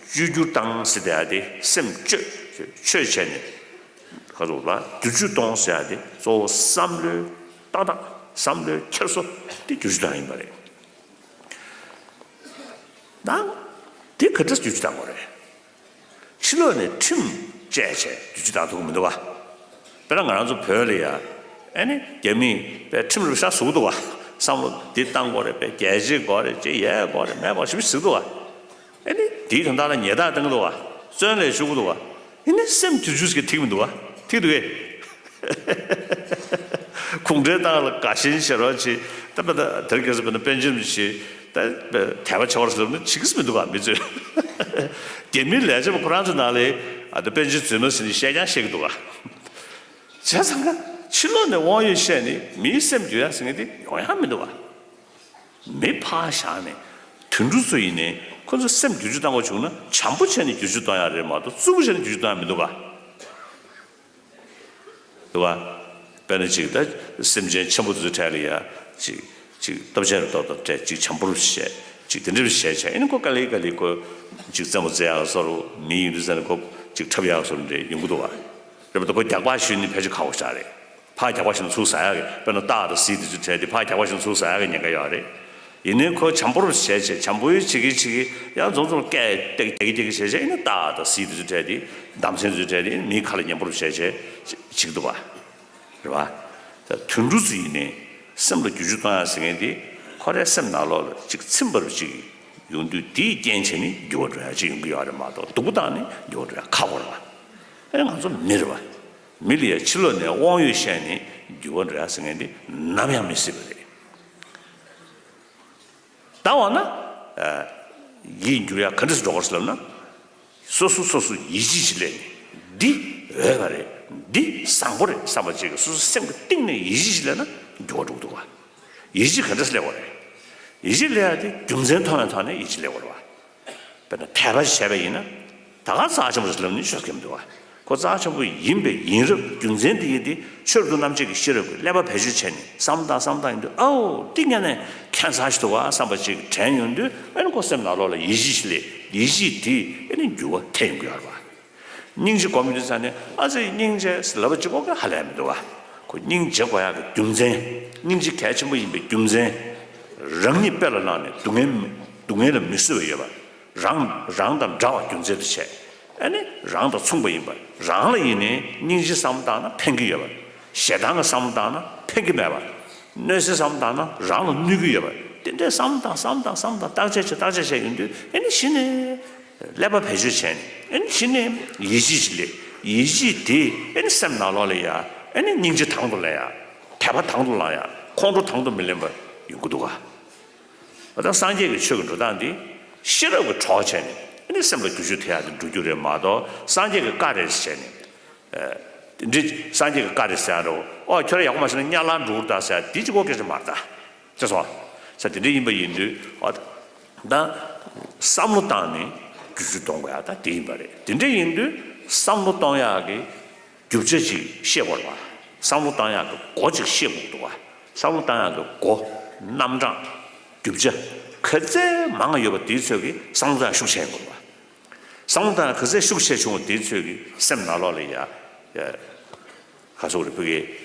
བཅོས་བསྒྱུར་བཏང་ཟེར་དེ་ཡག་དེ་སེམས་བཅོས་བཅོས་བྱས་ནས་ཁ་སོགས་ལ་བསྒྱུར་བཅོས་གཏོང་ཟེར་ཡག་དེ་གཙོ་བོ་བསམ་བློའི་ཏག་ཏག་བསམ་བློའི་འཁྱེར་སོ་དེ་བསྒྱུར་བཅོས་བཏང་ཡིན་པ་རེད། ད་དེ་ག་འདྲ་བསྒྱུར་བཅོས་བཏང་དགོས་རེད། ཕྱི་ལོགས་ནས་ཁྲིམས་བཅད་བྱས་བསྒྱུར་བཅོས་བཏང་ཐུབ་ཀྱི་མི་འདུག་བ། དཔེར་ན་ང་རང་ཚོ་བོད་ལ་ཡ། ཨ་ནི་རྒྱ་མིས་དཔེ་ཁྲིམས་རུ་ཤ་ཟུག་འདུག་བ། བསམ་བློ་འདི་བཏང་དགོས་རེད་པས་རྒྱལ་གཅེས་དགོས་རེད་ཅེས་ཡས་དགོས་རེད་མེད་དགོས་ཞིབ་ཟིག་འདུག་བ། ཨ་ནི་དེའི་དོན་དག་ལ་ཉེས་རྡུང་བཏང་གི་འདུག་བ། བཙོན་ལ་བཅུག་གི་འདུག་བ། ཨ་ནི་སེམས་བསྒྱུར་བཅོས་ཟིག་ཐིག་མི་འདུག་བ། ཐིག་འདུག་གས། གུང་ཁྲན་ཏང་ལ་དགའ་ཞེན་བྱེད་རོགས་བྱེད། ད་པ་ད་དེར་སྐྱེས་སུ་བས་ན་པཎ་ཆེན་མི་བྱེད། ད་དད་པ་བྱེད་པར་ཟེར་ན་བྱེད་ཀྱི་མི་འདུག་ག་མི་ཚོས། རྒྱ་མིའི་ལས་བྱེད་པ་ཁོ་རང་ཚོའི་ནང་ལ་ཨ་ད་པཎ་ཆེན་རྫུན་མ་ཟེར་ནས་བཤད་ཀྱང་བཤད་ཀྱི་འདུག་ག་བྱས་ཙང་ཀ་ཕྱི་ལོགས་ནས་དབང་ཡོད་བཤད་ནས་མིའི་སེམས་འགྱུར་ཡ་ཟེར་མཁན་དེ་ཡོང་ཡ་མི་འདུག་ག་མི་ཕར་བཞག་ནས་དུད་འགྲོ་ཚོ་ཡིན་ནའི་ཁོ་ཚོ་སེམས་བསྒྱུར་བཅོས་བཏང་དགོས་བྱུང་ན་བྱམས་པོ་བྱས་ནས་བསྒྱུར་བཅོས་གཏོང་ཡ་རེད་མ་གཏོགས་རྩུབ་པོ་བྱས་ནས་བསྒྱུར་བཅོས་གཏོང་ཡ་མི་འདུག་ག་འདུག་བ། དཔེར་ན་ཅིག་ད་སེམས་ཅན་ཆེན་པོ་དེ་ཚོའི་གྲས་ལ་ཡ་ཅིག་ཅིག་སྟོབས་ཆེན་རུ་ཏོག་ཏོག་སྤྲད་ཅིག་བྱམས་པོ་རུ་བྱས་ཅིག་དེ་འདྲ་རུ་བྱས་བྱས་ཨེ་ནི་ཁོ་དཀའ་ལས་དཀའ་ལས་ཁོ་ཅིག་རྩེད་མོ་རྩེ་ཡག་བཟོ་རུ་མི་ཡིན་དུས་ཙང་ནས་ཁོ་ཅིག་འཁྲབ་ཡག་བཟོ་རུ་འདྲ་ཡོང་གི་འདུག་བ། རེད་པ་ད་ཁོ་རྒྱག་པ་ཞུས་ནི་ཕལ་ཆེར་ཁག་པོ་ཞིག་རེད། ཕར་རྒྱག་པ་ཞུས་ན་ཚུར་ཟ་ཡག་གི་དཔེར་ན་སྟག་དང་གཟིག་དེ་ཚོའི་གྲས་དེ་ཕར་རྒྱག་པ་ཞུས་ན་ཚུར་ཟ་ཡག་གི་ཉེན་ཁ་ཡོད་རེད། ཡིན་ནའི་ཁོ་བྱམས་པོ་རུ་བྱས་བྱས་བྱམས་པོའི་བྱེད་ཀྱི་བྱེད་ཀྱི་ཡང་མཚུངས་མཚུངས་སྐད་སྟེགས་སྟེགས་སྟེགས་བྱས་བྱས་ཨེ་ནི་སྟག་དང་གཟིག་དེ་ཚོའི་གྲས་དེ་འདམ་ཚན་དེ་ཚོའི་གྲས་དེ་མིའི་ཁ་ལ་ཉན་པོ་རུ་བྱས་བྱས་བྱེད་ཀྱི་འདུག་བ། རེད་བ། ད་དུད་འགྲོ་ཚོ་ཡིན་ནའི་སེམས་ལ་བསྒྱུར་བཅོས་གཏོང་ཡ་ཟེར་མཁན་དེ་ཁོ་རའི་སེམས་ནང་ལོགས་ལ་ཅིག་ཚིམ་པ་རུ་ཅིག་ཡོང་དུས་དེའི་རྐྱེན་བྱས་ནས་འགྱུར་བ་འགྲོ་ཡ་ཅིག་ཡོང་གི་ཡོད་རེད་མ་གཏོགས་སྡུག་པོ་བཏང་ནས་འགྱུར་བ་འགྲོ་ཡ་ཁག་པོ་རེད་བ། ཨེ་ང་ཚོ་མི་རེད་བ། མི་ལ་ཡ་ཕྱི་ལོགས་ནས་དབང་ཡོད་བཤད་ནས་འགྱུར་བ་འགྲོ་ཡ་ཟེར་མཁན་དེ་ནམ་ཡང་མི་སྲིད་པ་རེད། ད་འོ་ན། ཡིད་འགྱུར་ཡ་ག་འདྲ་སེ་འགྲོ་དགོས་ཟེར་ལབ་ན། སོ་སོ་སོ་སོ་ཡིད་ཆེས་ཤིག་སླེབས་ནས་འདི་འོས་པ་རེད། འདི་བཟང་པོ་རེད་བསམ་པ་ཅིག་གིས་སོ་སོ་སེམས་ཀྱི་གཏིང་ནས་ཡིད་ཆེས་ཤིག་སླེབས་ན་འགྱུར་བ་འགྲོ་གི་འདུག་བ། ཡིད་ཆེས་ག་འདྲ་སེ་སླེབས་དགོས་རེད། ཡིད་ཆེས་སླེབས་ཡ་དེ་རྒྱུ་མཚན་མཐོང་བའི་ཐོག་ནས་ཡིད་ཆེས་སླེབས་དགོས་རེད་བ། དཔེར་ན་དད་པ་ཞིག་བྱས་པ་ཡིན་ན། ད་ག་རྩ་ཆེན་པོ་རེད་ལབ་ནས་ཤོད་མཁན་མི་འདུག་བ། ཁོ་རྩ་ཆེན་པོ་ཡིན་པའི་ཡིན་རབས་རྒྱུ་མཚན་དེ་ཡིན་ཏེ་ཆོས་རབ་ཏུ་རྣམ་འབྱེད་ཀྱི་ཤེས་རབ་ཀྱིས་ཀླད་པ་བེད་སྤྱོད་བྱས་ནས་བསམ་བློ་བཏང་བསམ་བློ་བཏང་ཡོང་དུས་ཨའོ་འདི་ངས་ནས་ཁྱད་མཚར་ཞིག་འདུག་བ་བསམ་པ་ཅིག་དྲན་ཡོང་དུས་ཨ་ནི་ཁོ་སེམས་ནང་ལོགས་ལ་ཡིད་ཆེས་ཤིག་སླེབས། ཡིད་ཆེས་དེས་ཨ་ནི་འགྱུར་བ་ཐེབས་ཡོང་གི་ཡོད་རེད་བ། སྙིང་རྗེ་སྒོམ་ཡོང་དུས་ཙང་ནས་ཨ་ཙི་སྙིང་རྗེ་ལབ་པ་གཅིག་པོ་གིས་ཧ་ལས་མི་འདུག་བ། ཁོ་སྙིང་རྗེ་དགོས་ཡག་གི་རྒྱུ་མཚན། སྙིང་རྗེ་གལ་ཆེན་པོ་ཡིན་པའི་རྒྱུ་མཚན། རང་ཉིད་དཔེ་ལ་བླངས་ནས་སྡུག་བསྔལ་སྡུག་བསྔལ་ལ་མི་བཟོད་པ་ཡོད་པ། རང་རང་དང་འདྲ་བ་རྒྱུ་མཚན་དུ་བྱས། ཨ་ནི་རང་དང་མཚུངས་པ་ཡིན་པ། རང་ལ་ཡིན་ནའི་སྙིང་རྗེའི་བསམ་བློ་བཏང་ན་ཕན་གྱི་ཡོད་པ། ཞེ་སྡང་གི་བསམ་བློ་བཏང་ན་ཕན་གྱི་མེད་པ། གནོད་འཚེའི་བསམ་བློ་བཏང་ན་རང་ལ་གནོད་ཀྱི་ཡོད་པ། དེ་འདྲའི་བསམ་བློ་བཏང་བསམ་བློ་བཏང་བསམ་བློ་བཏང་བརྟག་དཔྱད་བྱས་བརྟག་དཔྱད་བྱས་ཡོང་དུས་ཨ་ནི་གཞི་ནས་ཀླད་པ་བེད་སྤྱོད་བྱས་ནས་ཨ་ནི་གཞི་ནས་ཡིད་ཆེས་ཤིག་སླེབས། ཡིད་ཆེས་དེ་ཨ་ནི་སེམས་ནང་ལོགས་ལ་ཡ་ཨ་ནི་སྙིང་རྗེ་དང་དུ་ལེན་ཡ། དད་པ་དང་དུ་བླང་ཡ། ཁོང་ཁྲོ་དང་དུ་མི་ལེན་པ་ཡོང་གི་འདུག་ག། ད་སངས་རྒྱས་ཀྱི་ཆོས་ཀྱི་འགྲོ་སྟངས་འདི་ཤེས་རབ་ཀྱི་གྲོགས་བྱས་ནས་ཨ་ནི་སེམས་ལ་འགྱུར་བཅོས་ཐེབས་ཡག་དེ་འགྲོ་རྒྱུ་རེད་མ་གཏོགས་སངས་རྒྱས་ཀྱི་བཀའ་རེད་བྱས་ནས། དེ་འདྲའི་སངས་རྒྱས་ཀྱི་བཀའ་རེད་ཟེར་ཡག་རེད། ཨོ་ཁྱོད་རང་ཡག་པོ་མ་བྱས་ན་དམྱལ་བར་འགྲོ་གི་རེད་ད་ཟེར་ཡག་དེ་གཅིག་པོ་སྐད་ཆ་མ་རེད་ད། ཅེས་སོ། ས་དེ་འདྲ་ཡིན་པ་ཡིན་དུས་ཨོ། ད་བསམ་བློ་བཏང་ནས་འགྱུར་བཅོས་གཏོང་དགོས་ཡག་ད་དེ་ཡིན་པ་རེད། དེ་འདྲ་ཡིན་དུས་བསམ་བློ་གཏོང་ཡག་གི་རྒྱུ་ཆ་ཅིག་ཤེས་དགོས་རེད་བ། བསམ་བློ་བཏང་ཡག་གི་སྒོ་ཅིག་ཤེས་དགོས་འདུག་བ། བསམ་བློ་བཏང་ཡག་གི་སྒོ། རྣམ་གྲངས། རྒྱུ་ཆ། ག་ཚད་མང་ཡོད་པ་དེའི་ཚོད་ཀྱིས་བསམ་བློ་བཏང་ཡག་ཤུགས་ཆེ་ཡོང་གི་རེད་བ། བསམ་བློ་བཏང་ཡག་ག་ཚད་ཤུགས་ཆེ་བྱུང་བ་དེའི་ཚོད་ཀྱིས་སེམས་ནང་ལོགས་ལ་ཡ། ཡ། ག་ཚོད་རེད་བོད་ཀྱི་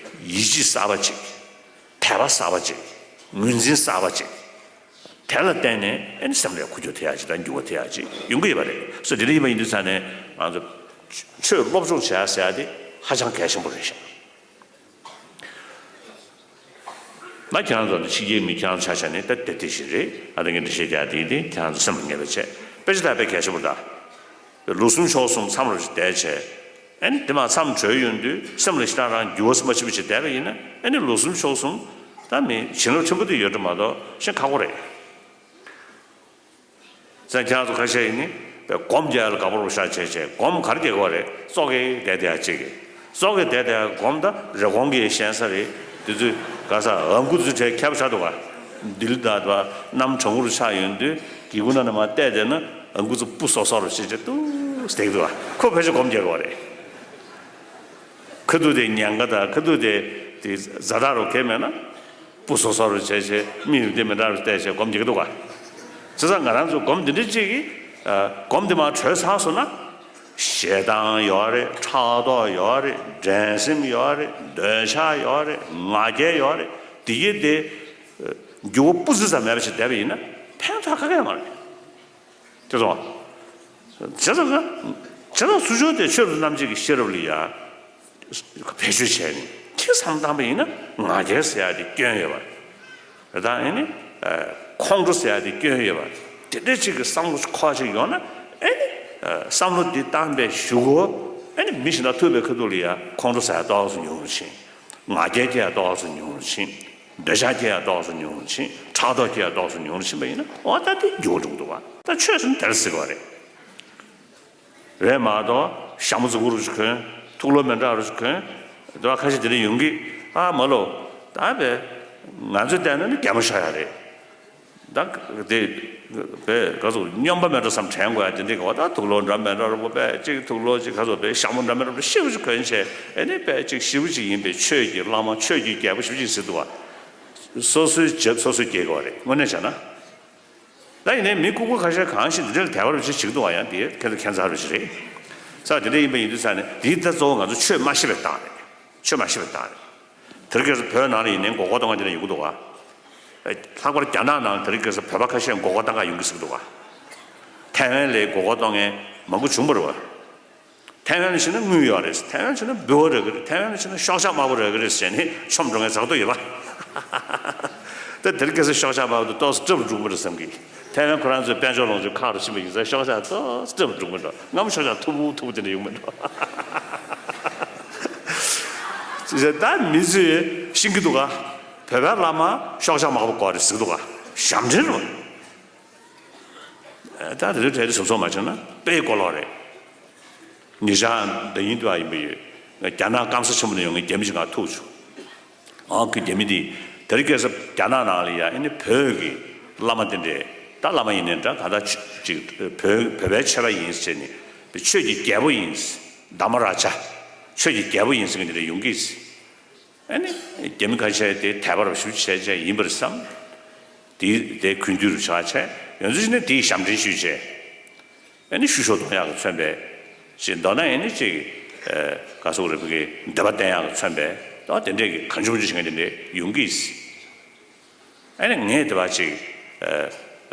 ཡིད་ཆེས་གསར་པ་ཅིག་དད་པ་གསར་པ་ཅིག་ངོས་འཛིན་གསར་པ་ཅིག་དེ་ལ་བརྟེན་ནས་ཨེ་ནི་སེམས་ལ་འགྱུར་བ་ཐེབས་ཡག་ཅིག་དང་འགྱུར་བ་ཐེབས་ཡག་ཅིག་ཡོང་གི་ཡོད་པ་རེད། སོ་དེ་འདྲ་ཡིན་པ་ཡིན་དུས་ཙང་ནས་ང་ཚོ་ཆོས་སློབ་སྦྱོང་བྱེད་ཡག་ཟེར་ཡག་དེ་ཧ་ཅང་གལ་ཆེན་པོ་རེད་ཤག་ད་ཁྱེད་རང་ཚོ་ནི་ཕྱི་རྒྱལ་མི་ཁྱེད་རང་ཚོ་ཆ་བཞག་ནས་ད་དེ་དེ་བཞིན་རེད། ཨ་ད་ངས་འགྲེལ་བཤད་རྒྱག་དེ་དེ་ཁྱེད་རང་ཚོ་སེམས་ལ་ངེས་པ་བྱས། དཔེ་ཆ་ད་དཔེ་གལ་ཆེན་པོ་ད། ལོ་གསུམ་ཕྱོགས་གསུམ་མཚམས་རེ་བསྡད་བྱས། ཨ་ནི་དེ་མ་མཚམས་གྲོལ་ཡོང་དུས་སེམས་ལ་ཞེ་དྲག་རང་འགྱུར་བ་མ་ཕྱིན་པ་ཞིག་བསྡད་པ་ཡིན་ན་ཨ་ནི་ལོ་གསུམ་ཕྱོགས་གསུམ་ད་མི་བྱིན་རླབས་ཕྲན་བུ་དེ་ཡོད་འགྲོ་མ་གཏོགས་ཤེས་ཁག་པོ་རེད། ས་ཁྱེད་ཚོ་ཁ་ཤས་ཡིན་ནི་སྒོམ་རྒྱག་ཡ་ལ་དགའ་པོ་རུ་ཤ་བྱས་བྱས་སྒོམ་ག་རེ་རྒྱག་གི་བ་རེད། ཙོག་གེ་བསྡད་བསྡད་ཡ་གཅིག་གིས་ཙོག་གེ་བསྡད་བསྡད་ཡ་སྒོམ་ད་རེབ་གོང་གི་ཞན་ས་རེད། དེ་ཚོས་ག་ས་ཨ་མགུ་ཚོས་གྲས་ཁྱབ་ཤ་འདུག་ག་འདི་ལ་ད་ད་གནམ་གྲང་མོ་རུ་ཆགས་ཡོང་དུས་གི་གུ་ན་ནས་མར་བལྟས་བསྡད་ན་ཨ་མགུ་ཚོ་སྤུ་སོ་སོ་རུ་བྱེད་བྱེད་ཏུ་སྟེག་འདུག་ག་ཁོ་ཕལ་ཆེར་སྒོམ་རྒྱག་གི་བ་རེད། ཁ་ཐུག་དེ་ཉེན་ཁ་དང་ཁ་ཐུག་དེ་དེ་ཛ་དྲག་རུ་གས་མེད་ན། སྤུ་སོ་སོ་རུ་བྱས་བྱས་མིག་ཡུམ་དེ་མི་འདྲ་རུ་བལྟས་བྱས་སྒོམ་རྒྱག་གི་འདུག་ག་བྱས་ཙང་ང་རང་ཚོ་སྒོམ་འདི་འདྲ་གཅིག་གིས་ཨ། སྒོམ་འདི་མར་གྲོལ་ཚར་སོང་ན། ཞེ་སྡང་ཡོད་རེད། ཕྲག་དོག་ཡོད་རེད། འགྲན་སེམས་ཡོད་རེད། འདོད་ཆགས་ཡོད་རེད། ང་རྒྱལ་ཡོད་རེད། འདི་གི་དེ་ཨ། འགྱུར་བ་སྤུ་ཙམ་ཙམ་མེད་པ་ཞིག་བསྡད་པ་ཡིན་ན་ཕན་ཐོགས་ག་གེ་ཡོད་མ་རེད། དེ་སོང་། བྱས་ཙང་ཀ་བྱས་ཙང་ཚུར་ཕྱོགས་དེ་ཆོས་རབ་རྣམ་འབྱེད་ཀྱི་ཤེས་རབ་ལ་ཡ་བེད་སྤྱོད་བྱས་ནས་ཅིག་བསམ་བཏང་པ་ཡིན་ན་ང་རྒྱལ་ཟེར་ཡ་དེ་སྐྱོན་ཡོད་པ་རེད། ད་ཨེ་ནི་ཁོང་ཁྲོ་ཟེར་ཡ་དེ་སྐྱོན་ཡོད་པ་རེད། དེ་འདྲ་ཅིག་གི་བསམ་བློ་ཁོག་ཅིག་ཡོང་ན་ཨེ་ནི་བསམ་བློ་འདི་བཏང་པའི་གཞུག་གུ་ཨེ་ནི་མི་གཞན་དང་ཐུག་པའི་ཁ་ཐུག་ལ་ཡ་ཁོང་ཁྲོ་ཟ་ཡ་ཏོག་ཙམ་ཉུང་རུ་ཕྱིན། ང་རྒྱལ་སྐྱེ་ཡ་ཏོག་ཙམ་ཉུང་རུ་ཕྱིན། འདོད་ཆགས་སྐྱེ་ཡ་ཏོག་ཙམ་ཉུང་རུ་ཕྱིན། ཕྲག་དོག་སྐྱེ་ཡ་ཏོག་ཙམ་ཉུང་རུ་ཕྱིན་པ་ཡིན་ན་འོ་ད་དེ་འགྱུར་བ་འགྲོ་གི་འདུག་བ། ད་ཆོས་ཟེར་ན་དེར་ཟེར་གི་བ་རེད། རེད་མ་གཏོགས་ཞྭ་མོ་རྫིག་པོ་རུ་ཅིག་གོན། ཐུགས་ལོ་མི་འདྲ་རུ་ཅིག་གོན། དེ་བ་ཁ་ཤས་དེ་འདྲ་ཡོང་གི། ཨ་མ་ལོ། ད་བས་ང་ཚོས་བལྟས་ན་ནི་གད་མོ་ཤོར་ཡ་རེད། ད་དེ་བས་ག་ཚོད་སྨྱོན་པ་མེད་འགྲོ་བསམ་དྲན་དགོས་ཡ་དེ་འདྲ་གི་བ། ད་ཐུགས་ལོ་འདྲ་མི་འདྲ་རུ་པོ་བས་ཅིག་ཐུགས་ལོ་ཅིག་ག་ཚོད་བས་ཞྭ་མོ་འདྲ་མི་འདྲ་རུ་ཤི་བོ་ཅིག་གོན་བྱས་ཨེ་ནི་བས་ཅིག་ཞི་བོ་ཅིག་ཡིན་པས་ཆོས་ཀྱི་བླ་མ་ཆོས་ཀྱི་རྒྱལ་པོ་ཞི་བོ་ཅིག་ཟེར་འདུག་བ། སོ་སོའི་རྒྱབ་སོ་སོས་སྐྱེལ་དགོས་བ་རེད་དངོས་གནས་བྱས་ན། ད་ཡིན་ནའི་མི་ལྐུགས་པ་ཁ་ཤས་གང་ཞིག་འདི་འདྲ་ལ་དད་པ་རུ་ཅིག་བྱེད་ཀྱི་འདུག་བ། ཡང་དེ་ཁྱད་མཚར་རུ་ཅིག་རེད། ས་དེ་འདྲ་ཡིན་པ་ཡིན་དུས་ས་ནས་དེའི་ད་གཙོ་བོ་ང་ཚོ་ཆོས་མ་ཤེས་པའི་རྟགས་རེད། ཆོས་མ་ཤེས་པའི་རྟགས་རེད། དེ་རིང་ཁ་སང་བོད་ནང་ལ་ཡིན་ནའི་མགོ་སྐོར་གཏོང་མཁན་དེ་འདྲ་ཡོང་གི་འདུག་བ། ལྷག་པར་རྒྱ་ནག་ནང་དེ་རིང་ཁ་སང་བོད་པ་ཁ་ཤས་མགོ་སྐོར་གཏོང་ག་ཡོང་གི་ཟེར་གི་འདུག་བ། ཐའེ་ཝན་ལ་མགོ་སྐོར་གཏོང་མཁན་མང་པོ་བྱུང་བ་རེད་བ། ཐའེ་ཝན་ལ་ཕྱིན་ན་དངུལ་ཡོད་རེད། ཐའེ་ཝན་ཕྱིན་ན་འབུལ་བ་རག་གི་རེད། ཐའེ་ཝན་ལ་ཕྱིན་ན་ཤོག་ཆག་དམར་པོ་རག་གི་རེད་ཟེར་ནས་མཆོམ་འགྲོ་མཁན་ཚ་ཏོ་ཡོད་པ། ད་དེ་རིང་ཁ་སང་ཤོག་ཆག་དམར་པོ་དེ་ཏོག་ཙམ་སྐྲག་པོ་འགྲོ་གི་མ་རེད་བསམ་གི། ཐའེ་ཝན་ཁོ་རང་ཚོའི་དཔལ་འབྱོར་ལོངས་སྤྱོད་ཁག་རུ་ཕྱིན་པ་ཡིན་ཙང་ཤོག་ཆག་ཏོག་ཙམ་སྐྲག་པོ་འགྲོ་གི་མ་འགྲོ། སྔ་མོ་ཤོག་ཆག་མཐུག་པོ་མཐུག་པོ་དེ་འདྲ་ཡོང་གི་མ་འགྲོ། ད་མི་ཚོས་ཤེས་ཀྱི་འདུག་ག་བོད་པའི་བླ་མ་ཤོག་ཆག་དམར་པོ་དགོས་རེད་ཟེར་གི་འདུག་ག་ཞབས་འདྲེན་རེད་བ། ད་དེ་ཚོའི་གྲས་དེ་ཟུར་ཚོགས་མ་བྱུང་ན་དཔེ་གོ་ལོག་རེད། ཉེ་ཆར་ཟླ་ཉིན་དུ་ཨ་ཡིན་པ་ཡོད། རྒྱ་ནག་སྐམ་ས་ཆེན་པོ་ནས་ཡོང་མཁན་རྒྱ་མི་ཞིག་ང་ཐུག་བྱུང་། ཨང་ཁུ་རྒྱ་མི་དེས་དེ་རིང་ཁ་སང་རྒྱ་ནག་ནང་ལ་ཡ་ཨེ་ནི་བོད་ཀྱི་བླ་མ་དེ་འདྲས་ད་བླ་མ་ཡིན་ནའི་འདྲ་གང་ལྟར་ཅིག་བོད་བོད་པའི་ཆོས་པ་ཡིན་ཟེར་ནས་ཆོས་ཀྱི་རྒྱལ་པོ་ཡིན། དྷརྨ་རཱ་ཛ། ཆོས་ཀྱི་རྒྱལ་པོ་ཡིན་ཟེར་མཁན་དེ་འདྲས་ཡོང་གི། ཨ་ནི་རྒྱ་མི་ཁ་ཤས་དེ་དད་པ་རུ་ཞུ་བྱས་བྱས་ཡིན་པར་བསམ། དེ་དེ་གུས་འདུད་རུ་ཆགས་བྱས་ཡོང་ཚུལ་ཞིག་ནི་དེའི་ཞབས་འདྲེན་ཞུས་བྱས། ཨ་ནི་བཤུ་གཞོག་གཏོང་ཡག་གི་མཚོན་པའི་ཅིག་མདོར་ན་ཨ་ནི་ཅིག་ག་ཟེར་རེད་བོད་ཀྱི་འདོད་པ་བསྟན་ཡག་གི་མཚོན་པའི་ད་དེ་འདྲས་ཀྱི་གང་བྱུང་བྱུང་ཞིག་དེ་འདྲས་ཡོང་གིས། ཨ་ནི་ངས་དེ་བ་ཅིག་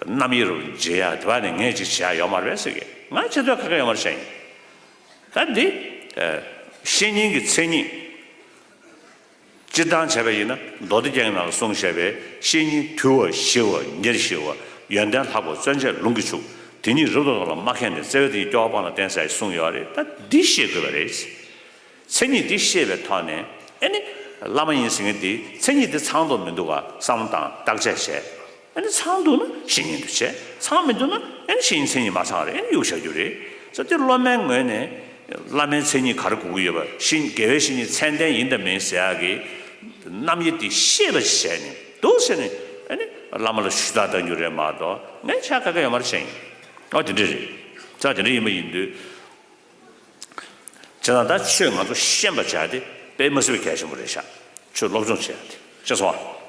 རྣམ་དབྱེ་རུ་འབྱེད་ཡག་དེ་བ་ནི་ངས་ཅིག་བྱེད་ཡག་ཡོད་མ་རེད་ཟེར་གི་ང་བྱེད་འདོད་ཁ་ཁ་ཡོད་མ་རེད་བཤད་ཡིན། ད་འདི་བཤེས་གཉེན་གྱི་མཚན་ཉིད། སྤྱིར་བཏང་བྱས་པ་ཡིན་ན་མདོ་སྡེ་རྒྱན་གྱི་ནང་ལ་གསུངས་བཞག་པའི་བཤེས་གཉེན་དུལ་བ་ཞི་བ་ཉེར་ཞི་བ་ཡོན་ཏན་ལྷག་པ་བརྩོན་བཅས་ལུང་གིས་ཕྱུག་དེ་ཉིད་རབ་ཏུ་བསྔོ་ལ་མ་མཁས་ནས། བརྩེ་བས་དེ་ཉིད་སྐྱོ་བ་སྤངས་ལ་བསྟེན་ཟེར་གསུངས་ཡོད་རེད། ད་འདི་ཤེས་དགོས་པ་རེད། མཚན་ཉིད་འདི་ཤེས་པའི་ཐོག་ནས་ཨེ་ནི་བླ་མ་ཡིན་ཟེར་མཁན་འདི་མཚན་ཉིད་འདི་ཚང་དུ་མི་འདུག་ག་བསམ་བློ་བཏང་བརྟག་དཔྱད་བྱས། ཨ་ནི་ཚང་འདུག་ན་བཤེས་གཉེན་དུ་བྱས། ཚང་མི་འདུག་ན་ཨ་ནི་བཤེས་གཉེན་མཚན་ཉིད་མ་ཚང་རེད། ཨ་ནི་གཡུག་བཞག་རྒྱུ་རེད། ས་དེ་སློབ་མའི་ངོས་ནས་བླ་མའི་མཚན་ཉིད་ག་རེ་དགོས་ཀྱི་ཡོད་པ། བཤེས་དགེ་བའི་བཤེས་གཉེན་ཚད་ལྡན་ཡིན་དང་མིན་ཟེར་ཡག་གི་རྣམ་དབྱེ་དེ་ཤེས་པ་བྱས་ནས་འདུག་ཟེར་ནས་ཨ་ནི་བླ་མ་ལ་ཞུ་དག་གཏང་རྒྱུ་རེད་མ་གཏོགས་ངས་བྱ་དགའ་ག་ཡོད་མ་རེད་བཤད་ཡིན། ཨ་དེ་འདྲ་རེད། ས་དེ་འདྲ་ཡིན་པ་ཡིན་དུས། བྱས་ཙང་ད་ཆོས་ང་ཚོ་ཤེས་པ་བྱ་དེ་དཔེ་མ་སྲིད་པའི་གལ་ཆེན་པོ་རེད་ཤག་ཆོས་སློབ་སྦྱོང་བྱེད་ཡག་དེ་ཤེས་སོང་ཨ།